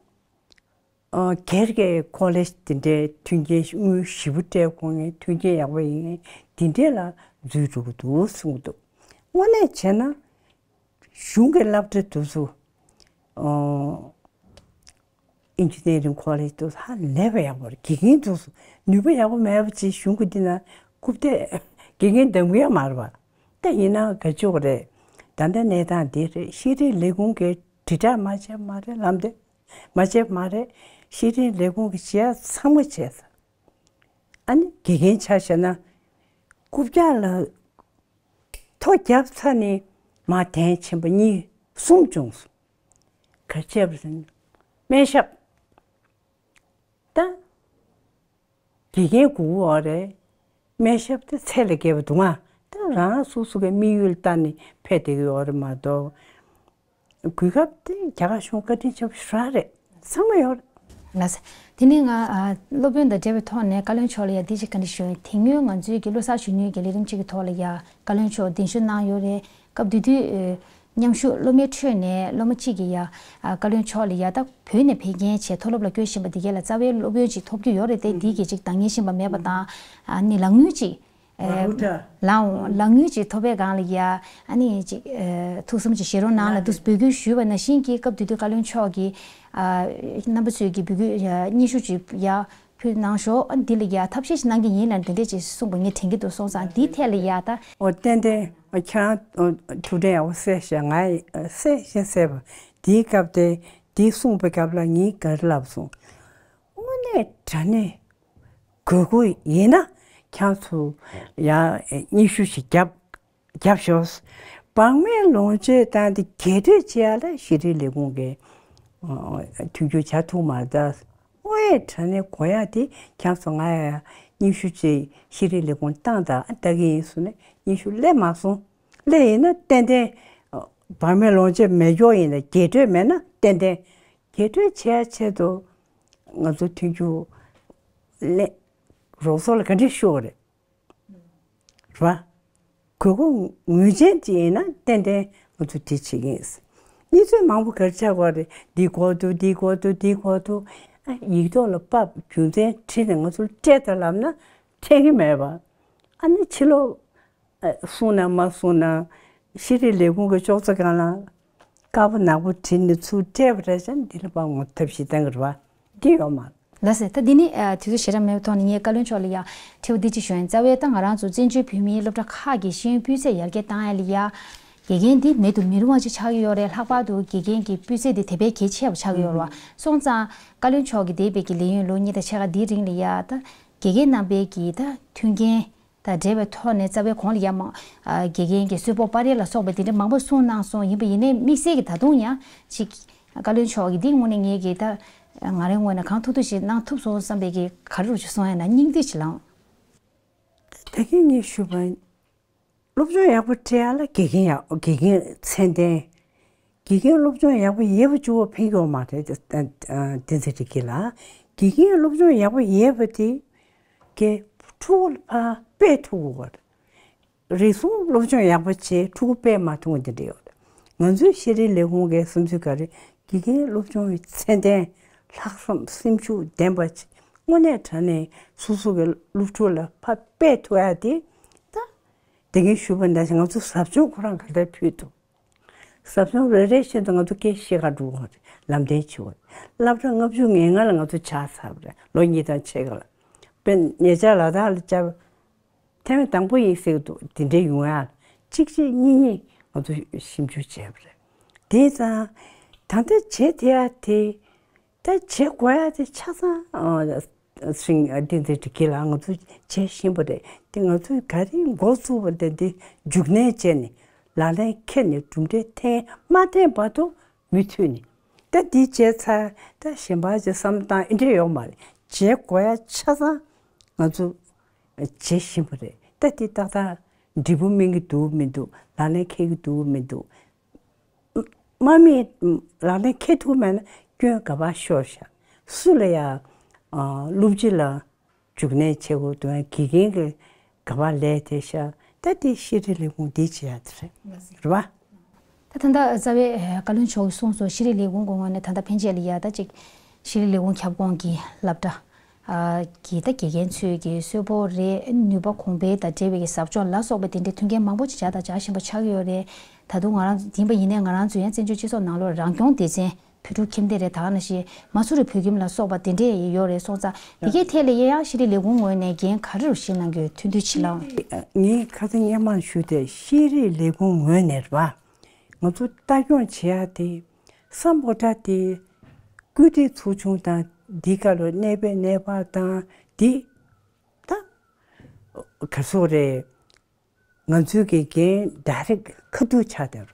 ཨ་སྒེར་གྱི་ཀོ་ལེཇ་དེ་འདྲའི་མཐུན་རྐྱེན་དངུལ་ཞེ་པོ་སྤྲད་དགོས་མཁན། མཐུན་རྐྱེན་ཡག་པོ་ཡིན་མཁན་དེ་འདྲས་ལ་འཛུལ་འགྲོ་གི་འདུག་གསུངས་འདུག་དངོས་གནས་བྱས་ན་ གཞུང་གི་སློབ་གྲྭ་དེ་ཚོ། ཨོ། ཨིན་ཇི་ནི་ཡ་རིང་ཁོ་ལེ་ཇི་དེ་ཚོ་ཧ་ལས་པ་ཡག་པོ་རེད། དགེ་རྒན་དེ་ཚོ་ནུས་པ་ཡག་པོ་མེད་པ་ཅིག་གཞུང་གི་འདི་ན་རྐུབ་སྟེགས་དགེ་རྒན་འདེམས་ཀྱི་ཡོད་མ་རེད་པ། ད་ཡིན་ནའང་ག་ཅོག་རེད། ད་ལྟ་གནས་སྟངས་འདི་རེད། ཤེས་རིག་ལས་ཁུངས་ཀྱིས་དྲིལ་བསྒྲགས་མ་བྱས་མ་རེད། ལམ་སྟོན་མ་བྱས་མ་རེད། ཤེས་རིག་ལས་ཁུངས་ཀྱིས་བྱས་ཚང་མ་བྱས་ཚར། ཨ་ནི་དགེ་རྒན་ཆ་བཞག་ན་རྐུབ་བཀྱག་ལ་ཐོ་བརྒྱབ་ཚར་ནས་མར་གདན་ཕྱིན་པ་གཉིས་གསུམ་བྱུང་སོང་། ག་རེ་བྱས་པ་ཟེར་ན་སྨན་ཞབས་ད་དགེ་རྒན་དགུ་པོ་རེད། སྨན་ཞབས་དེ་ཚད་ལས་བརྒལ་བ་འདུག་ཨ། ད་རང་རང་སོ་སོ་གི་དམིགས་ཡུལ་ལྟར་ནས་ཕེབས་བསྡད་ཀྱི་ཡོད་རེད་མ་གཏོགས། གོ་སྐབས་དེ་རྒྱ་གར་གཞུང་བཀའ་དྲིན་ཆེན་པོ་ཞེ་དྲག་རེད། ཚང་མ་ཡོད་རེད། ལགས་སོ། དེ་ནས་ང་ཨ་སློབ་དཔོན་དང་འབྲེལ་བའི་ཐོག་ནས་བཀའ་བློན་མཆོག་ལ་ཡང་འདི་ཅིག་བཀའ་འདྲི་ཞུ་ཡིན། དེ་སྔོན་ང་ཚོའི་གི་བློ་གསར་གཞོན་ནུའི་གི་ལས་རིམ་གཅིག་གི་ཐོག་ལ་ཡང་བཀའ་བློན་མཆོག་གདན་ཞུ་གནང་ཡོད་རེད། སྐབས་དེ་དུས་ཨ་མཉམ་ཞུགས་སློབ་མའི་ཁྲོད་ནས་སློབ་མ་གཅིག་གིས་ཡང་ཨ་བཀའ་བློན་མཆོག་ལ་ཡང་ད་བོད་ནས་ཕེབས་མཁན་བྱས་མཐོ་སློབ་ལ་བསྐྱོད་བཞིན་པ་འདི་གས་ལ་རྩ་བའི་སློབ་ཡོན་ཅིག་ཐོབ་རྒྱུ་ཡོད་རེད་དེ། འདི་གི་ཅིག་འདང་ངེས་བཞིན་པ་མེད་པ་དང་། ཨ་ནི་ལག་དངུལ་ཅིག་ཨེ། ལག་ལག་དངུལ་ཅིག་ཐོབ་པའི་སྒང་ལ་ཡ། ཨ་ནི་ཅིག་ཨེ། ཐུགས་བསམ་ཅིག་བཞེས་རོགས་གནང་ལབ་འདུག་འབོད་སྐུལ་ཞུས་པ་ནང་བཞིན་གྱི་སྐབས་དེ་དུས་བཀའ་བློན་མཆོག་གིས་ཨ། རྣམ་པ་ཚོས་ཀྱི་འབོད་སྐུལ་ཡ་སྙན་ཞུ་ཅིག་ཡ་ཕུལ་གནང་ཤོག་ཨ། འདི་ལ་ཡ་ཐབས་ཤེས་ཤིག་གནང་གི་ཡིན་ལབ་འདི་འདྲས་ཅིག་གསུངས་པ་ངས་དྲན་གྱི་འདུག་སོང་ཙང་འདིའི་ཐད་ལ་ཡ་ད། ཨོ་ཏན་ཏན་ཁྱེད་རང་ཐུགས་དྲན་ཡག་པོ་གསལ་བཤད་ང་གསལ་བཤད་གསལ་པ་དེའི་སྐབས་དེ་དེ་གསུངས་པའི་སྐབས་ལ་ངས་ག་རེ་ལབ་སོང་། དངོས་གནས་དྲང་གནས། དགོས་མཁོ་ཡིན་ན་ཁྱེད་ཚོ་ཡང་སྙན་ཞུ་ཞིག་རྒྱབ་རྒྱབ་ཤོག་བག་མེད་ལོངས་སྤྱོད་བཏང་སྟེ་རྒྱས་སྤྲོས་བྱེད་ཡ་ལ་ཤེས་རིག་ལས་ཁུངས་ཀྱིས་མཐུན་འགྱུར་བྱ་ཐུབ་མ་རེད་ད། དངོས་ཡོད་དྲང་གནས་དགོས་ཡ་དེ་ཁྱེད་ཚོ་ང་ཡ་སྙན་ཞུ་ཅིག་ཤེས་རིག་ལས་ཁུངས་བཏང་དང་ལྟ་གི་ཡིན་གསུངས་ནས་སྙན་ཞུ་སླེབས་མ་སོང་། སླེབས་ཡིན་ན་ཏན་ཏན་བག་མེད་ལོངས་སྤྱོད་མེད་སྐྱོ་ཡིན་ན་རྒྱས་སྤྲོས་མེད་ན་ཏན་ཏན་རྒྱས་སྤྲོས་བྱེད་ཡ་ཆེད་དུ་ང་ཚོ་མཐུན་འགྱུར་ལས། རོགས་ཚོ་ལ་ག་འདྲས་ཞུ་བ་རེད། རེད་བ། དགོས་མཁོ་ངེས་ཅན་ཅིག་ཡིན་ན་ཏན་ཏན་ང་ཚོ་དེ་བྱེད་ཀྱི་ཡིན། གནས་ཚུལ་མང་པོ་ག་རེ་ཆགས་ཀྱི་ཡོད་རེད། འདི་དགོས་འདུག་འདི་དགོས་འདུག་འདི་དགོས་འདུག་ཨ། ཡིག་ཐོག་ལ་ཕབ་རྒྱུ་མཚན་བྲིས་ནས་ང་ཚོར་སྤྲད་དང་ལབ་ན་འཕྲད་ཀྱི་མེད་པ། ཨ་ནི་ཕྱི་ལོགས་གསུང་ན་མ་གསུང་ན་ཤེས་རིག་ལས་ཁུངས་ཀྱི་ཅོག་ཙེ་སྒང་ལ། དཀར་པོ་ནག་པོ་བྲིས་ནས་ཚུར་སྤྲད་པ་རེད་ཤག་འདི་ལ་དཔང་ངོ་ཐབས་ཤེས་གཏང་གི་རེད་བ། འདི་ཡོད་མ་རེད། ལགས་སེ། ད་འདི་ནི་ཨ། དུས་ཚོད་ཞེ་དྲག་མེད་པའི་ཐོག་ནས་ངས་བཀའ་བློན་མཆོག་ལ་ཡང་དྲི་བ་འདི་གཅིག་ཞུ་ཡིན། རྩ་བའི་ད་ང་རང་ཚོ་བཙན་བྱོལ་བོད་མིའི་སློབ་གྲྭ་ཁག་གི་ཤེས་ཡོན་སྤུས་ཚད་ཡར་རྒྱས་བཏང་ཡ་ལ་ཡ། དགེ་རྒན་འདི་མེད་དུ་མི་རུང་བ་ཅིག་ཆགས་ཀྱི་ཡོད་རེད། ལྷག་པར་དུ་དགེ་རྒན་གྱི་སྤུས་ཚད་འདི་དེ་བས་གལ་ཆེ་བ་ཆགས་ཀྱི་ཡོད་རེད་བ། སོང་ཙང་བཀའ་བློན་མཆོག་གིས་འདས་པའི་གི་ལས་ཡུན་ལོ་གཉིས་དང་ཕྱེད་ཀ་འདིའི་རིང་ལ་ཡ་ད་དགེ་རྒན་རྣམ་པའི་གི་ད་མཐུན་རྐྱེན། དང་འབྲེལ་བའི་ཐོག་ནས་རྩ་བའི་གོང་ལ་ཡ་མ། ཨ། དགེ་རྒན་གྱི་གསོལ་ཕོགས་སྤར་ཡས་ལ་སོགས་པ་དེ་འདྲ་མང་པོ་གསུངས་གནང་སོང་། ཡིན་པ་ཡིན་ནའི་དམིགས་བསལ་གྱི་ད་དུང་ཡང་ཅིག་བཀའ་བློན་མཆོག་གིས་འདི་དངོས་གནས་ངེད་ཀྱིས་ད་ང་རའི་ངོས་ནས་གང་ཐུབ་ཐུབ་ཞིག་གནང་ཐུབ་སོང་བསམ་པའི་གི་ག་རེ་རུ་ཅིག་གསུང་ཡ་ན་སྙིང་བསྡུས་ཅིག་ལའང་། ད་གིན་ངས་ཞུས་པ། སློབ་སྦྱོང་ཡག་པོ་སྤྲད་ཡ་ལ་དགེ་རྒན་ཡག་དགེ་རྒན་ཚད་ལྡན། དགེ་རྒན་སློབ་སྦྱོང་ཡག་པོ་ཡོད་པ་གཅིག་པོ་ཕན་གྱི་ཡོད་མ་རེད། བསྟན་འཛིན་དགེ་རྒན་ལགས། དགེ་རྒན་སློབ་སྦྱོང་ཡག་པོ་ཡོད་པ་དེ་གས་ཕྲུ་གུ་ལ་ཕར་སྤེལ་ཐུབ་དགོས་པ་རེད། རེ་ཟུང་སློབ་སྦྱོང་ཡག་པོ་བྱས་ཕྲུ་གུ་སྤེལ་མ་ཐུབ་པ་དེ་འདྲ་ཡོད་རེད། ང་ཚོའི་ཤེས་རིག་ལས་ཁུངས་ཀྱི་བསམ་ཚུལ་ག་རེ། དགེ་རྒན་སློབ་སྦྱོང་ཚད་ལྡན། ལྷག་བསམ་སེམས་ཤུགས་ལྡན་པ་ཅིག་དངོས་གནས་དྲང་གནས་སོ་སོ་གི་སློབ་ཕྲུག་ལ་ཕར་སྤེལ་ཐུབ་ཡ་དེ་ད། དེ་གིན་ཞུས་པ་ནང་བཞིན་ང་ཚོ་ཟབ་སྦྱོང་ཁོ་རང་ག་འདྲ་ཕུལ་ཐུབ། ཟབ་སྦྱོང་རེ་རེ་བཞིན་དུ་ང་ཚོ་སྐད་ཤེས་ག་འགྲོ་གི་རེད། ལམ་སྟོན་བྱེད་དགོས། སློབ་གྲྭ་ལྔ་བཅུ་ང་ལྔ་ལ་ང་ཚོ་ཆགས་ཚར་བ་རེད། ལོ་གཉིས་དང་ཕྱེད་ཀ་ལ། དཔེར་ན་ཉེ་ཆར་ལ་དྭགས་ལ་བཅར་བ། ཐེངས་མ་དང་པོ་ཡིན་ཟེར་གི་འདུག་དེ་འདྲའི་ཡོང་ཡ་གཅིག་གཅིག་གཉིས་གཉིས་ང་ཚོ་ཞིབ་འཇུག་བྱས་པ་རེད། དེ་ཙང་ད་ལྟ་བྱེད་བསྡད་ཡ་དེ། ད་བྱེད་དགོས་ཡ་དེ་ཆ་ཚང་། ཨ། སྲིང་བསྟན་འཛིན་དགེ་རྒན་ལགས་ང་ཚོ་བྱེད་བཞིན་པ་རེད། དེ་ང་ཚོས་ག་རེ་འགོ་བཙུགས་པ་དེ་འདི་མཇུག་སྣོན་བྱས་ནས་ལག་ལེན་འཁེལ་ནས་གྲུབ་འབྲས་ཐོན་མ་ཐོན་བར་དུ་མུ་མཐུད་ནས་ད་འདི་བྱས་ཚར། ད་གཞན་པ་ཅིག་བསམ་བློ་བཏང་འདི་འདྲ་ཡོད་མ་རེད། བྱེད་དགོས་ཡ་ཆ་ཚང་ང་ཚོ་བྱེད་བཞིན་པ་རེད། ད་འདི་ཏག་ཏག་འབྲས་བུ་སྨིན་གྱི་འདུག་མི་འདུག་ལག་ལེན་འཁེལ་གྱི་འདུག་མི་འདུག་མ་རྨིས། ལག་ལེན་འཁེལ་ཐུབ་མེད་ན་སྐྱོན་ག་པར་ཤོར་ཤག་སུ་ལ་ཡ། ཨ། སློབ་སྤྱི་ལ་རྒྱུགས་ལེན་བྱེད་དགོས་འདུག་དགེ་རྒན་གྱི་ག་པར་ལས་དེ་ཤག་ད་དེ་ཤེས་རིག་ལས་ཁུངས་འདི་བྱེད་ཡ་དེ་རེད། རེད་པ། ད་ད་ལྟ་རྩ་བའི་བཀའ་བློན་མཆོག་གིས་གསུངས་སོང་། ཤེས་རིག་ལས་ཁུངས་ཀྱི་ངོས་ནས་ད་ལྟ་ཕན་ཆད་ལ་ཡ་ད་ཅིག་ཤེས་རིག་ལས་ཁུངས་ཁྱབ་ཁོངས་ཀྱི་སློབ་གྲྭ། ཨ་གི་ད་དགེ་རྒན་ཚོས་ཀྱི་གསོལ་ཕོགས་རེད། ནུས་པ་གོང་འཕེལ་དང་འབྲེལ་བའི་གི་ཟབ་སྦྱོང་ལ་སོགས་པ་དེ་འདྲའི་མཐུན་རྐྱེན་མང་པོ་ཅིག་བྱ་དང་བྱ་བཞིན་པ་ཆགས་ཀྱི་ཡོད་རེད། ད་དུང་ང་རང་ཡིན་པ་ཡིན་ནའི་ང་རང་ཚོ་ཡང་བཙན་བྱོལ་སྤྱི་ཚོགས་ནང་ལོགས་རང་སྐྱོང་སྡེ་ཚན་བོད་ཕྲུག་ཁྱིམ་སྡེ་རེད། ད་ག་ནང་བཞིན་མ་སུ་རི་བོད་ཁྱིམ་ལ་སོགས་པ་དེ་འདྲས་ཡོད་རེད་སོང་ཙང་དེ་གའི་ཐད་ལ་ཡང་ཤེས་རིག་ལས་ཁུངས་ངོས་ནས་འགན་ག་རེ་རུ་བཞེས་གནང་གི་ཡོད། ཐུགས་འདུན་ཆེ་ལགས། ངས་ཁ་སང་སྔོན་མ་ཞུས་ཏེ་ཤེས་རིག་ལས་ཁུངས་ངོས་ནས་རེད་པ། ང་ཚོ་ལྟ་སྐྱོང་བྱེད་ཡ་དེ་སམ་བྷོ་ཊ་དེ་བཀོད་སྒྲིག་ཚོགས་ཆུང་དང་འདི་ག་ལོ་གནས་པའི་གནས་པ་དང་འདི་ད་ག་སོ་རེད། ང་ཚོའི་གི་འགན་ཌའི་རེག་ཁ་ཐུག་ཆགས་བསྡད་རེད།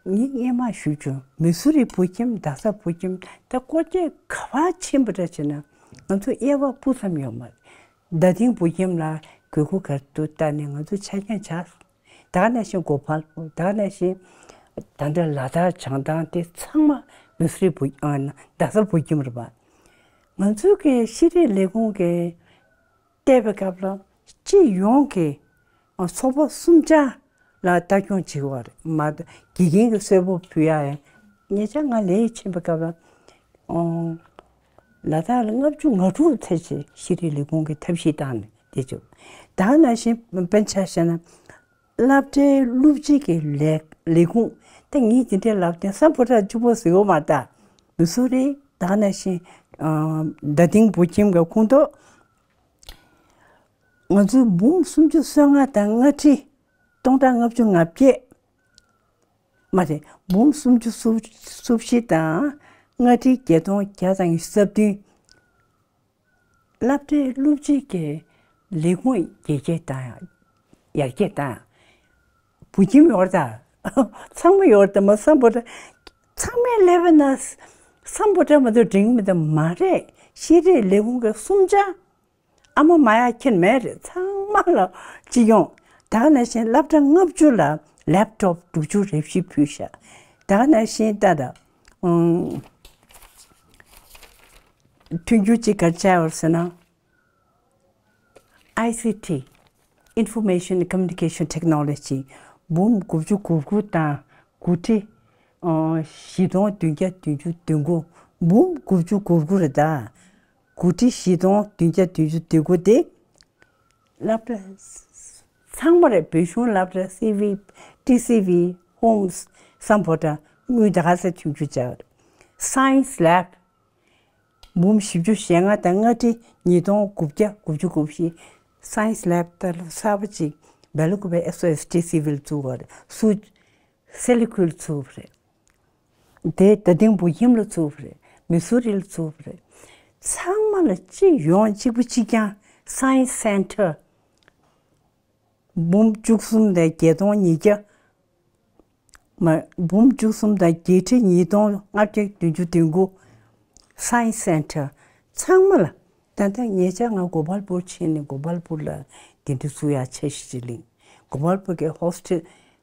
ངས་སྔོན་མ་ཞུས་བྱུང་། མི་སུ་རི་བོད་ཁྱིམ། རྡ་ས་བོད་ཁྱིམ། ད་སྐོར་སྐྱོད་ག་པར་ཕྱིན་པ་འདྲ་བྱས་ན་ང་ཚོ་དབྱེ་བ་སྤུ་ཙམ་ཡོད་མ་རེད། རྡ་སྟེང་བོད་ཁྱིམ་ལ་དགོས་མཁོ་ག་རེ་འདུག་ལྟ་ནས་ང་ཚོ་ཆ་རྐྱེན་བྱས། ད་ག་ནང་བཞིན་གོ་ཕལ་པོ། ད་ག་ནང་བཞིན་ད་ལྟ་ལ་དྭགས་བྱང་ཐང་དེ་ཚང་མ་མི་སུ་རི་བོད། ཨ་ན་རྡ་ས་བོད་ཁྱིམ་རེད་པ། ང་ཚོའི་གི་ཤེས་རིག་ལས་ཁུངས་ཀྱི་བལྟས་པའི་སྐབས་ལ་སྤྱི་ཡོངས་ཀྱི་ཚོགས་པ་གསུམ་ཆ་ལ་ལྟ་སྐྱོང་བྱེད་དགོས་པ་རེད་མ་གཏོགས་དགེ་རྒན་གྱི་གསོལ་ཕོགས་ཕུལ་ཡ་ཡང་ཉེ་ཆར་ང་ལས་ཕྱིན་པའི་སྐབས་ལ་ཨོ་ལ་དྭགས་ལ་ལྔ་བཅུ་ང་དྲུག་ཚད་ཅིག་ཤེས་རིག་ལས་ཁུངས་ཀྱི་ཐབས་ཤེས་བཏང་ནས་བསྡད་བྱུང་། ད་ག་ནང་བཞིན་དཔེར་ཆ་བཞག་ན་སློབ་གྲྭའི་སློབ་སྤྱི་གི་ལས་ལས་ཁུངས། ད་ངས་དེ་འདྲའི་ལབ་དེ་སམ་བྷོ་ཊ་གཅིག་པོ་ཟེར་བ་མ་རེད། མི་སུ་རི། ད་ག་ནང་བཞིན་ཨ་རྡ་སྟེང་བོད་ཁྱིམ་གྱི་ཁོངས་གཏོགས། ང་ཚོའི་འབུམ་སུམ་ཅུ་སོ་ལྔ་དང་ལྔ་ཁྲི་སྟོང་ཕྲག་ལྔ་བཅུ་ང་བརྒྱད། མ་རེད། འབུམ་སུམ་ཅུ་སོ་བཞི་དང་ལྔ་ཁྲི་བརྒྱད་སྟོང་བརྒྱ་དང་ཉི་ཤུ་རྩ་བདུན། སློབ་གྲྭའི་སློབ་སྤྱི་གི་ལས་ཁུངས་རྒྱ་སྐྱེད་བཏང་ཡ། ཡར་རྒྱས་བཏང་། བོད་ཁྱིམ་ཡོད་རེད་ད། ཚང་མ་ཡོད་རེད་ད། མ་སམ་བྷོ་ཊ་ཚང་མས་ལས་པ་ན་སམ་བྷོ་ཊ་མ་གཏོགས་འགྲིག་མི་འདུག་མ་རེད། ཤེས་རིག་ལས་ཁུངས་ཀྱི་གསུམ་ཆ་ཨ་མ་མ་ཡ་ཁྱེར་མེད་རེད། ཚང་མ་ལ་སྤྱི་ཡོངས། ད་ག་ནང་བཞིན་སློབ་གྲྭ་ལྔ་བཅུ་ལ་ལེབ་ཊོབ་དྲུག་ཅུ་རེ་བཞི་ཕུལ་ཤག་ད་ག་ནང་བཞིན་ད་ད་ཨང་མཐུན་འགྱུར་གཅིག་ག་རེ་བྱས་ཡོད་ཟེར་ན། ཨའི་སི་ཊི། Information Communication Technology། འབུམ་དགུ་བཅུ་གོ་དགུ་དང་དགུ་ཁྲི་ཨ་བཞི་སྟོང་བདུན་བརྒྱ་བདུན་ཅུ་དོན་དགུ། འབུམ་དགུ་བཅུ་གོ་དགུ་རེད་ད། དགུ་ཁྲི་བཞི་སྟོང་བདུན་བརྒྱ་བདུན་ཅུ་དོན་དགུ་དེ་སློབ་གྲྭ་ཚང་མ་རེད། བོད་གཞུང་སློབ་གྲྭ། སི་ཝི། ཊི་སི་ཝི། ཧོམ། སམ་བྷོ་ཊ། དངུལ་ད་ག་ཚད་མཐུན་འགྱུར་བྱ་བ་རེད། སའེན་སི་ལེབ། འབུམ་བཞི་བཅུ་ཞེ་ལྔ་དང་ལྔ་ཁྲི་ཉིས་སྟོང་དགུ་བརྒྱ་དགུ་བཅུ་གོ་བཞི། སའེན་སི་ལེབ་ད་ལོ་གསར་པ་ཅིག་སྦེལ་ཀོབ་པའི་ཨེ་སི་ཨོ་ཨེ་སི་ཊི་སི་ཝི་ལ་བཙུགས་པ་རེད། སུ། སེ་ལི་ཁུལ་ལ་བཙུགས་པ་རེད། དེ་རྡ་སྟེང་བོད་ཁྱིམ་ལ་བཙུགས་པ་རེད། མི་སུ་རི་ལ་བཙུགས་པ་རེད། ཚང་མ་ལ་སྤྱི་ཡོངས་གཅིག་པ་གཅིག་རྐྱང་སའེན་སི་སེན་ཊར། འབུམ་བཅུ་གསུམ་དང་བརྒྱད་སྟོང་ཉིས་བརྒྱ། མ། འབུམ་བཅུ་གསུམ་དང་བརྒྱད་ཁྲི་ཉིས་སྟོང་ལྔ་བརྒྱ་བདུན་ཅུ་དོན་དགུ། སའེན་སི་སེན་ཊར་ཚང་མ་ལ། ད་ལྟ་ཉེ་ཆར་ང་གོ་པལ་པུར་ཕྱིན་ནས་གོ་པལ་པུར་ལ་དེ་འདྲ་བཙུགས་ཡ་འཆར་གཞི་ཅིག་བླངས། གོ་པལ་པུར་གྱི་ཧོ་སི་ཊེལ་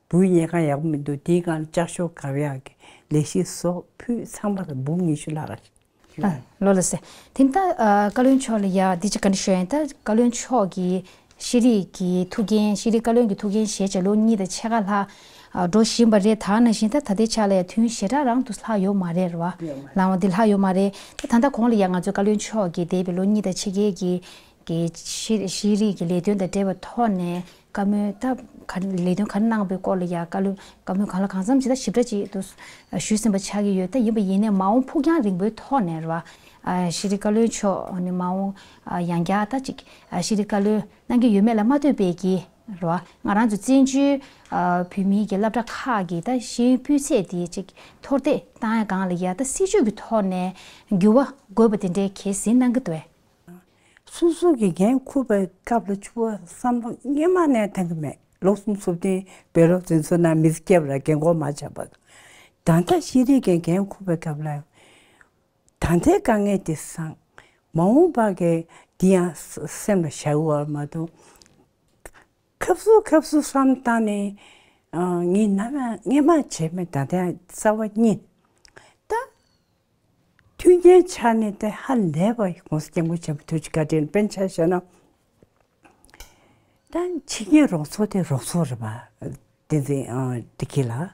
བུའི་ཉལ་ཁང་ཡག་པོ་མི་འདུག་དེའི་སྒང་ལ་ལྕགས་ཤོག་བཀབ་ཡག་གི་ལས་གཞི་སོགས་ཕུད། ཚང་མ་ལ་འབུམ་ཉི་ཤུ་ལྷག་ལ། ཨ། ལོ་ལ་སེ། དེ་ད་ཨ་བཀའ་བློན་མཆོག་ལ་ཡ་འདི་ཅིག་བཀའ་འདྲི་ཞུ་ཡིན། ད་བཀའ་བློན་མཆོག་གིས་ཤེས་རིག་གི་ཐུགས་འགན། ཤེས་རིག་བཀའ་བློན་གྱི་ཐུགས་འགན་བཞེས་བྱས་ལོ་གཉིས་དང་ཕྱེད་ཀ་ལྷག་ཨ་འགྲོ་བཞིན་པ་རེད། ད་ནང་བཞིན་ད་ད་ལྟའི་ཆ་ལ་ཡ་དུས་ཡུན་ཞེ་དྲག་རང་དུ་ལྷག་ཡོད་མ་རེད། རེད་བ། ཡོད་མ་རེད། ལང་བ་འདི་ལྷག་ཡོད་མ་རེད། ད་ད་ལྟ་གོང་ལ་ཡ་ང་ཚོའི་བཀའ་བློན་མཆོག་གིས་འདས་པའི་ལོ་གཉིས་དང་ཕྱེད་ཀའི་གི་གི་ཤེས་ཤེས་རིག་གི་ལས་དོན་དང་འབྲེལ་བའི་ཐོག་ནས་བཀའ་མོལ་ད་ག་ལས་དོན་ག་རེ་གནང་བའི་སྐོར་ལ་ཡ་བཀའ་བློན་བཀའ་མོལ་གང་ལ་གང་འཚམ་ཅིག་ད་ཞིབ་ཕྲ་ཅིག་ཏུ་ཞུས་ཟིན་པ་ཆགས་ཀྱི་ཡོད། ད་ཡིན་པ་ཡིན་ནའི་མ་འོངས་ཕུགས་རྒྱང་རིང་པོའི་ཐོག་ནས་རེད་བ། ཨ་ཤེས་རིག་བཀའ་བློན་མཆོག་ནི་མ་འོངས་ཨ་ཡང་བསྐྱར་ད་ཅིག་ཨ་ཤེས་རིག་བཀའ་བློན་གནང་གི་ཡོད་མེད་ལ་མ་ལྟོས་པའི་གི་རེད་བ། ང་རང་ཚོ་བཙན་བྱོལ་ཨ་བོད་མིའི་གི་སློབ་གྲྭ་ཁག་གི་ད་ཤེས་ཡོན་སྤུས་ཚད་དེ་ཅིག་མཐོར་འདེགས་བཏང་ཡ་སྒང་ལ་ཡ་ད་སྲིད་བྱུས་ཀྱི་ཐོག་ནས་འགྱུར་བ་དགོས་པ་དེ་འདྲའི་གལ་སྲིད་གནང་གི་འདུག་གས། སོ་སོ་གི་འགན་འཁུར་བའི་སྐབས་ལ་ཕྱུག་པོ་བསམ་བློ་སྔོན་མ་ནས་བཏང་གི་མེད། ལོ་གསུམ་སོ་བདུན་བོད་རོགས་འཛིན་ཚོགས་ནང་མི་སྐྱབས་ལ་འགན་འཁུར་མ་བྱས་པ། ད་ལྟ་ཤེས་རིག་གི་འགན་འཁུར་བའི་སྐབས་ལ་ད་ལྟའི་དཀའ་ངལ་དེ་སང་མ་འོངས་པ་གི་འདི་ཡང་སེམས་ལ་བཞག་པ་མ་གཏོགས། ཁབ་སུ་ཁབ་སུ་བསམ་བཏང་ནས་ཨ་ངས་ནམ་ཡང་སྔོན་མ་བྱས་མེད། ད་ལྟ་ཡང་རྩ་བ་ཉིད་ད། མཐུན་རྐྱེན་ཆགས་ནས་དེ་ཧ་ལས་པ་ཡིན། ༸གོང་ས་༸སྐྱབས་མགོན་ཆེན་པོ་ཐུགས་རྗེ་བཀའ་དྲིན། དཔེར་ན་ཆ་བཞག་ན། ད་ཕྱི་རྒྱལ་རོགས་ཚོགས་དེ་རོགས་ཚོགས་རེད་པ། བསྟན་འཛིན་ཨ་བདེ་སྐྱིད་ལགས།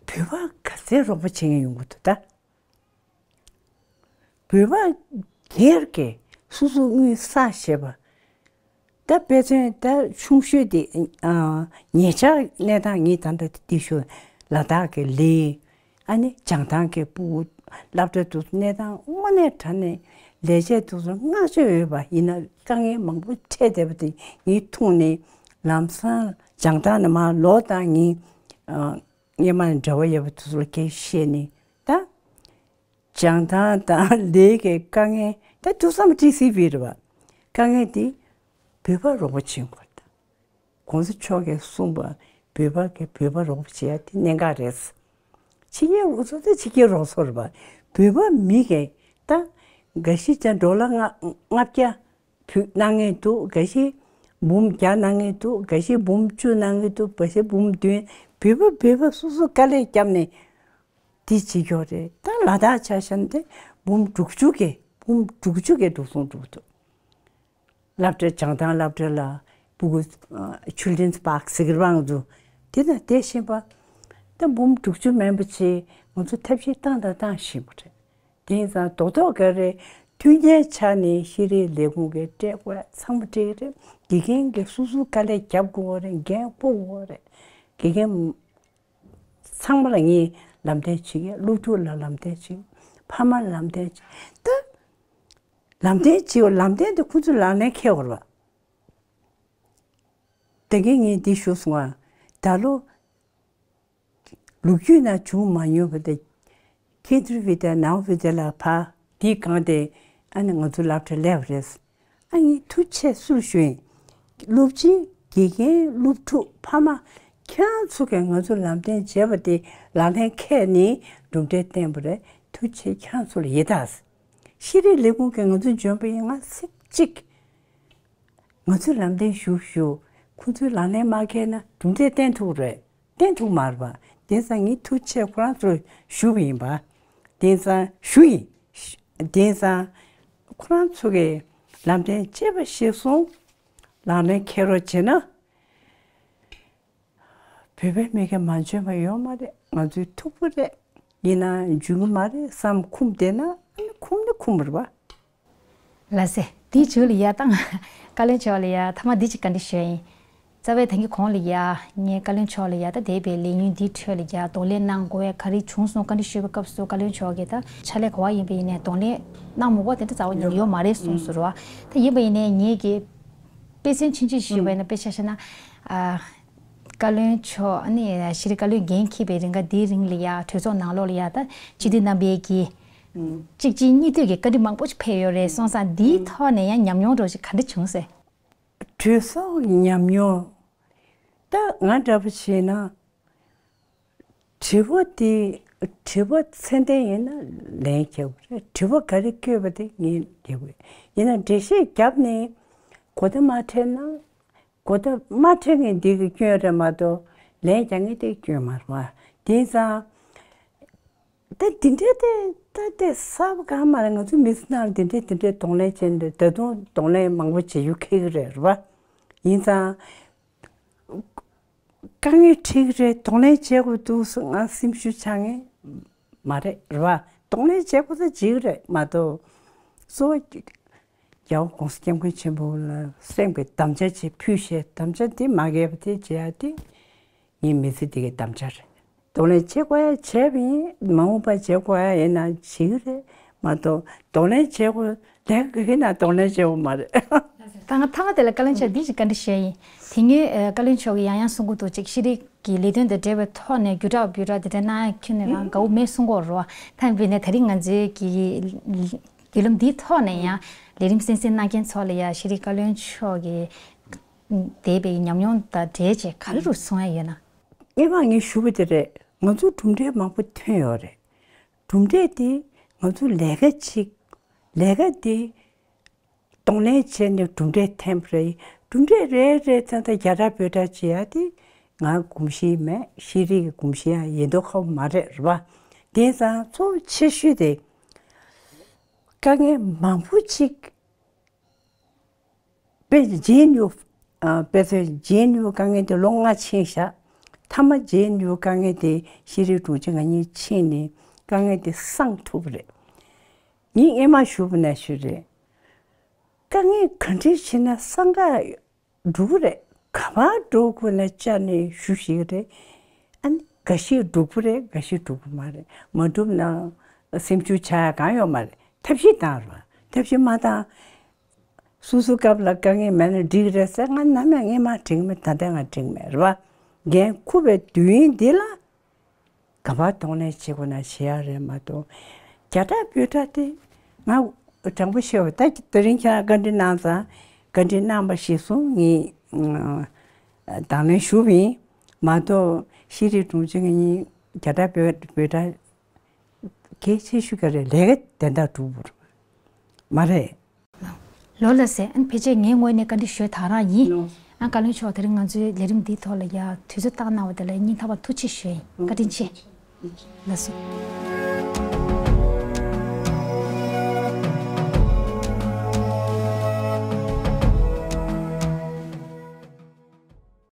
བོད་པ་ག་ཚད་རོགས་པ་བྱེད་མཁན་ཡོང་གི་འདུག་ད། བོད་པ་སྒེར་གྱི་ སོ་སོ་དངུལ་བསགས་བཞག་པ། ད་དཔེ་མཚོན་ད་ཆུང་ཤོས་དེ་ཨ་ཉེ་ཆར་གནས་སྟངས་ངས་ད་ལྟ་དེ་ཞུ། ལ་དྭགས་ཀྱི་གླེ། ཨ་ནི་བྱང་ཐང་གི་སྤུ་གུ་སློབ་གྲྭ་དུ་གནས་སྟངས་དངོས་གནས་དྲང་གནས་ལས་བྱེད་དུ་བསྔགས་བརྗོད་འོས་པ་ཡིན་ན་དཀའ་ངལ་མང་པོ་འཕྲད་བསྡད་པ་དེ་ངས་མཐོང་ནས་ལམ་སང་བྱང་ཐང་ནས་མར་ལོག་དང་ངས་ཨ་སྔོན་མ་ནས་འབྲེལ་བ་ཡོད་པ་དུ་ཚོ་ལ་སྐད་བཤད་ནས་ད། བྱང་ཐང་དང་གླེ་གི་དཀའ་ངལ་ད་ཐུགས་བསམ་བྲིས་སྲིད་པའི་རེད་བ། དཀའ་ངལ་དེ་བོད་པ་རོགས་པ་བྱེད་དགོས་ད། གོང་ས་མཆོག་གིས་གསུངས་པ་བོད་པ་གི་བོད་པ་རོགས་པ་བྱེད་ཡ་དེ་གནད་འགག་རེད། ཕྱི་རྒྱལ་རོགས་ཚོ་ད་ཕྱི་རྒྱལ་རོགས་ཚོ་རེད་བ། བོད་པ་མི་གི་ད་འགའ་ཞིག་ཀྱང་ཌོ་ལར་ལྔ་ལྔ་བརྒྱ་ཕུལ་གནང་མཁན་འདུག་འགའ་ཞིག་འབུམ་བརྒྱ་གནང་མཁན་འདུག་འགའ་ཞིག་འབུམ་བཅུ་གནང་མཁན་འདུག་འགའ་ཞིག་འབུམ་བདུན། བོད་པ་བོད་པ་སོ་སོ་དཀའ་ལས་བརྒྱབ་ནས། དེ་བྱེད་ཀྱོག་རེད། ད་ལ་དྭགས་ཆ་བཞག་ན་དེ་འབུམ་དྲུག་ཅུ་གི་འབུམ་དྲུག་ཅུ་གི་འགྲོ་སོང་འགྲོ་འདུག་སློབ་གྲྭ་བྱང་ཐང་སློབ་གྲྭ་ལ་སྤུ་གུ་ཨ་Children's Park ཟེར་གི་རེད་པ། ང་ཚོ་དེ་ན་བསྡད་བཞིན་པ་ད་འབུམ་དྲུག་ཅུ་མིན་པ་ཅིག་ང་ཚོ་ཐབས་ཤེས་བཏང་དང་བཏང་བཞིན་པ་རེད། དེང་སང་རྡོག་རྡོག་ག་རེ་མཐུན་རྐྱེན་ཆགས་ནས་ཤེས་རིག་ལས་ཁུངས་ཀྱི་སྤྲད་དགོས་ཚང་མ་སྤྲད་ཀྱི་རེད། དགེ་རྒན་གྱིས་སོ་སོ་དཀའ་ལས་རྒྱབ་དགོས་རེད། འགན་འཁུར་དགོས་རེད། དགེ་རྒན་ཚང་མ་ལ་ངས་ལམ་སྟོན་བྱེད་ཀྱི། སློབ་ཕྲུག་ལ་ལམ་སྟོན་བྱེད། ཕ་མ་ལ་ལམ་སྟོན་བྱེད། ད་ལམ་སྟོན་བྱེད། ལམ་སྟོན་དེ་ཁོ་ཚོས་ལག་ལེན་འཁེལ་དགོས་རེད་པ། དེ་གིན་ངས་འདི་ཞུ་སོང་བ། ད་ལོ་ལོ་རྒྱུས་ནང་བྱུང་མ་མྱོང་བ་དེ། ཁེ་ཐུར་བི་དེ་ནའུ་བི་དེ་ལ་ཕ་དེའི་སྒང་དེ་ཨ་ནི་ང་ཚོ་སློབ་གྲྭ་སླེབས་པ་རེད། ཨ་ནི་ཐུགས་རྗེ་ཆེ་སུ་ཞུ་ཡིན། སློབ་སྤྱི། དགེ་རྒན། སློབ་ཕྲུག་ཕ་མ་ཁྱེད་རང་ཚོ་གིས་ང་ཚོ་ལམ་སྟོན་བྱས་པ་དེ་ལག་ལེན་འཁེལ་ནས་གྲུབ་འབྲས་བསྟན་པ་རེད། ཐུགས་རྗེ་ཆེ་ཁྱེད་རང་ཚོ་ལ་ཡིན་ད། ཤེས་རིག་ལས་ཁུངས་ཀྱིས་ང་ཚོ་འཇོན་པ་ཡིན་ང་སེམས་གཅིག་ང་ཚོས་ལམ་སྟོན་ཞུ་ཞུ། ཁོ་ཚོས་ལག་ལེན་མ་འཁེལ་ན་གྲུབ་འབྲས་བསྟན་ཐུབ་རེད། བསྟན་ཐུབ་མ་རེད་པ། དེང་སང་ངས་ཐུགས་རྗེ་ཆེ་ཁོ་རང་ཚོར་ཞུ་བ་ཡིན་པ། དེང་སང་ཞུ་ཡིན། དེང་སང་ཁོ་རང་ཚོ་གིས་ལམ་སྟོན་བྱས་པ་ཤེས་སོང་། ལག་ལེན་འཁེལ་རོགས་བྱས་ན། བོད་པའི་མི་གི་མ་འཇོན་པ་ཡོད་མ་རེད། ང་ཚོའི་ཐུག་པ་རེད། ཡིན་ན་འཇོན་གི་མ་རེད་བསམ་ཁུམས་བསྡད་ན་ཨ་ནི་ཁུམས་ནི་ཁུམས་རེད་པ། ལགས་སེ། དེའི་མཇུག་ལ་ཡ་ད་ང་བཀའ་བློན་མཆོག་ལ་ཡ་ཐ་མ་འདི་ཅིག་བཀའ་འདྲི་ཞུ་ཡིན། རྩ་བའི་ད་གིན་གོང་ལ་ཡ་ངས་བཀའ་བློན་མཆོག་ལ་ཡ་ད་འདས་པའི་ལས་ཉིན་འདིའི་ཁྲོད་ལ་ཡ་གདོང་ལེན་གནང་དགོས་ག་རེ་བྱུང་སོང་བཀའ་འདྲི་ཞུས་པའི་སྐབས་སུ་བཀའ་བློན་མཆོག་གིས་ད་ཕྱག་ལས་ག་བ་ཡིན་པ་ཡིན་ནའི་གདོང་ལེན་གནང་མ་དགོས་དེ་འདྲ་རྩ་བ་ཉིད་ནས་ཡོད་མ་རེད་གསུངས་སོང་རེད་པ། ད་ཡིན་པ་ཡིན་ནའི་ངེད་ཀྱིས་དཔེ་མཚོན་ཆུང་ཆུང་ཞིག་ཞུས་པ་ཡིན་ན། དཔེ་ཆ་བཞག་ན། ཨ། བཀའ་བློན་མཆོག་ཨ་ནི་ཤེས་རིག་བཀའ་བློན་འགན་འཁྱེར་བའི་རིང་ག་དེའི་རིང་ལ་ཡ་གྲོས་ཚོགས་ནང་ལོགས་ལ་ཡ་ད་སྤྱི་འཐུས་རྣམ་པས་ཀྱི་གཅིག་རྗེས་གཉིས་མཐུད་ཀྱི་བཀའ་འདྲི་མང་པོ་ཞིག་ཕེབས་ཡོད་རེད། སོང་ཙང་འདིའི་ཐོག་ནས་ཡང་ཉམས་མྱོང་འདྲ་ཞིག་ག་འདྲ་བྱུང་ཟེར། གྲོས་ཚོགས་ཉམས་མྱོང་། ད་ང་འདྲ་པོ་བྱས་ན། དྲི་བ་དེ་དྲི་བ་ཚད་ལྡན་ཡིན་ན་ལན་རྒྱག་དགོས་རེད། དྲི་བ་ག་རེ་བཀོད་པ་དེ་ངས་རྒྱག་དགོས། ཡིན་ན་འགྲེལ་བཤད་བརྒྱབ་ནས་གོ་བརྡ་མ་འཕྲད་ན། གོ་བརྡ་མ་འཕྲད་མཁན་འདི་གི་སྐྱོན་རེད་མ་གཏོགས་ལན་རྒྱག་མཁན་དེ་སྐྱོན་མ་རེད་པ། དེང་སང་ད་འདི་འདྲའི་དེ་ད་དེ་གསར་པ་གང་མ་རེད། ང་ཚོ་མི་ཚེ་ནང་ལ་འདི་འདྲའི་འདི་འདྲའི་གདོང་ལེན་བྱས་ནས་ད་དུང་གདོང་ལེན་མང་པོ་བྱེད་རྒྱུ་ཁེལ་གི་རེད། རེད་པ། ཡིན་ཙང་དཀའ་ངལ་འཕྲད་ཀྱི་རེད། གདོང་ལེན་བྱེད་དགོས་འདུག་ཟེར་ང་སེམས་ཤུགས་ཆག་མཁན་མ་རེད། རེད་པ། གདོང་ལེན་བྱེད་དགོས་ས་བྱེད་ཀྱི་རེད་མ་གཏོགས་གཙོ་བོ་རྒྱལ་བ་༸གོང་ས་༸སྐྱབས་མགོན་ཆེན་པོ་ལ་སེམས་ཀྱི་དམ་བཅའ་ཅིག་ཕུལ་བྱས། དམ་བཅའ་འདི་མ་འགལ་བ་དེ་བྱེད་ཡ་དེ་ངའི་མི་ཚེ་འདི་གི་དམ་བཅའ་རེད། གདོང་ལེན་བྱེད་དགོས་ཡ་བྱས་པ་ཡིན། མ་འོངས་པ་བྱེད་དགོས་ཡ་ཡིན་ན་བྱེད་ཀྱི་རེད་མ་གཏོགས་གདོང་ལེན་བྱེད་དགོས་ལས་ཀ་ག་གི་ནང་གདོང་ལེན་བྱེད་དགོས་མ་རེད། ད་ང་ཐ་མ་དེ་ལ་བཀའ་བློན་མཆོག་འདི་ཞིག་བཀའ་འདྲི་ཞུ་ཡ་ཡིན། དེ་སྔོན་ཨ་བཀའ་བློན་མཆོག་གིས་ཡང་ཡང་གསུང་གི་འདུག་ཅིག་ཤེས་རིག་གི་ལས་དོན་དང་འབྲེལ་བའི་ཐོག་ནས་བརྒྱུད་བསྒྲགས་བརྒྱུད་བསྒྲགས་དེ་འདྲ་གནང་ཡ་ཁྱོན་ནས་རང་དགའ་བོ་མེད་གསུང་གི་ཡོད་རེད་པ། ད་ཡིན་པ་ཡིན་ནའི་ད་རིང་ང་ཚོའི་གི་བརྒྱུད་ལམ་འདིའི་ཐོག་ནས་ཡང་ལས་རིམ་གསན་གཟིགས་གནང་མཁན་ཚོ་ལ་ཡ་ཤེས་རིག་བཀའ་བློན་མཆོག་གི་འདས་པའི་ཉམས་མྱོང་དང་འབྲེལ་བྱས་ག་རེ་རུ་གསུང་ཡ་ཡོད་ན། སྔོན་མ་ངས་ཞུས་པ་དེ་རེད། ང་ཚོ་གྲུབ་འབྲས་མང་པོ་ཐོན་ཡོད་རེད། གྲུབ་འབྲས་དེ་ང་ཚོ་ལས་ཀ་ཅིག་ལས་ཀ་དེ་གདོང་ལེན་བྱས་ནས་གྲུབ་འབྲས་ཐོན་པ་རེད། གྲུབ་འབྲས་རེ་རེ་ཐོན་ད་རྒྱལ་རབས་བོད་གྲགས་བྱེད་ཡ་དེ་ང་གོམས་གཤིས་མེད། ཤེས་རིག་གི་གོམས་གཤིས་ཡང་ཡིན་མདོག་ཁ་པོ་མ་རེད། རེད་པ། དེང་སང་གཙོ་བོ་ཆེ་ཤོས་དེ་དཀའ་ངལ་མང་པོ་ཅིག་དཔེ་ཇེ་ཨེན་ཡུ། ཨ། དཔེ་མཚོན་ཇེ་ཨེན་ཡུ་དཀའ་ངལ་དེ་ལོ་ལྔ་ཕྱིན་བཞག་མཐའ་མ་ཇེ་ཨེན་ཡུ་དཀའ་ངལ་དེ་ཤེས་རིག་དྲུང་ཆེ་ང་གཉིས་ཕྱིན་ནས་དཀའ་ངལ་དེ་སངས་ཐུབ་པ་རེད། ངས་སྔོན་མ་ཞུས་པ་ནང་བཞིན་རེད། དཀའ་ངལ་ག་འདྲས་བྱས་ན་སང་ག་འགྲུབ་ཀྱི་རེད། ག་པར་འགྲོ་དགོས་ན་བཅར་ནས་ཞུ་ཤེས་ཀྱི་རེད། ཨ་ནི་འགའ་ཤས་འགྲུབ་ཀྱི་རེད། འགའ་ཤས་འགྲུབ་ཀྱི་མ་རེད། མ་འགྲུབ་ན་སེམས་ཤུགས་ཆག་ཡ་གང་ཡོད་མ་རེད། ཐབས་ཤེས་བཏང་རོགས། ཐབས་ཤེས་མ་བཏང་། སོ་སོའི་སྐབས་ལ་དཀའ་ངལ་མེད་ན་འགྲིག་རེད་ཟེར། ང་ནམ་ཡང་ངས་མ་དྲན་གྱི་མེད། ད་ལྟ་ང་དྲན་གྱི་མེད་རེད་པ། འགན་འཁུར་བའི་དུས་ཡུན་འདི་ལ་ག་པར་གདོང་ལེན་བྱེད་དགོས་ན་བྱེད་ཡ་རེད་མ་གཏོགས། རྒྱ་སྐད་བོད་སྐད་དེ་ང་དྲང་པོ་བཤད་པ། ད་དེ་རིང་ཁྱེད་རང་བཀའ་འདྲི་གནང་ཙང་། བཀའ་འདྲི་གནང་བ་གཞིར་བཟུང་ངས་དང་ལེན་ཞུས་པ་ཡིན་མ་གཏོགས། ཤེས་རིག་དྲུང་ཆེ་ང་གཉིས་རྒྱ་སྐད་བོད་བོད་སྐད་གལ་ཆེ་ཤོས་ག་རེ་ལས་ཀ་དེ་འདྲ་སྒྲུབ་དགོས་མ་རེད། ལོ་ལ་ཟེར། ཨན་ཕལ་ཆེར་ངའི་ངོས་ནས་བཀའ་འདྲི་ཞུས་དག་རང་ཡིན། ཨན་བཀའ་བློན་མཆོག་དེ་རིང་ང་ཚོའི་ལས་རིམ་འདིའི་ཐོག་ལ་ཡ་དུས་ཚོད་བཏང་གནང་བ་དེ་ལ་སྙིང་ཐག་པ་ཐུགས་རྗེ་ཆེ་ཞུ་ཡིན། བཀའ་དྲིན་ཆེ། ལགས་སོ།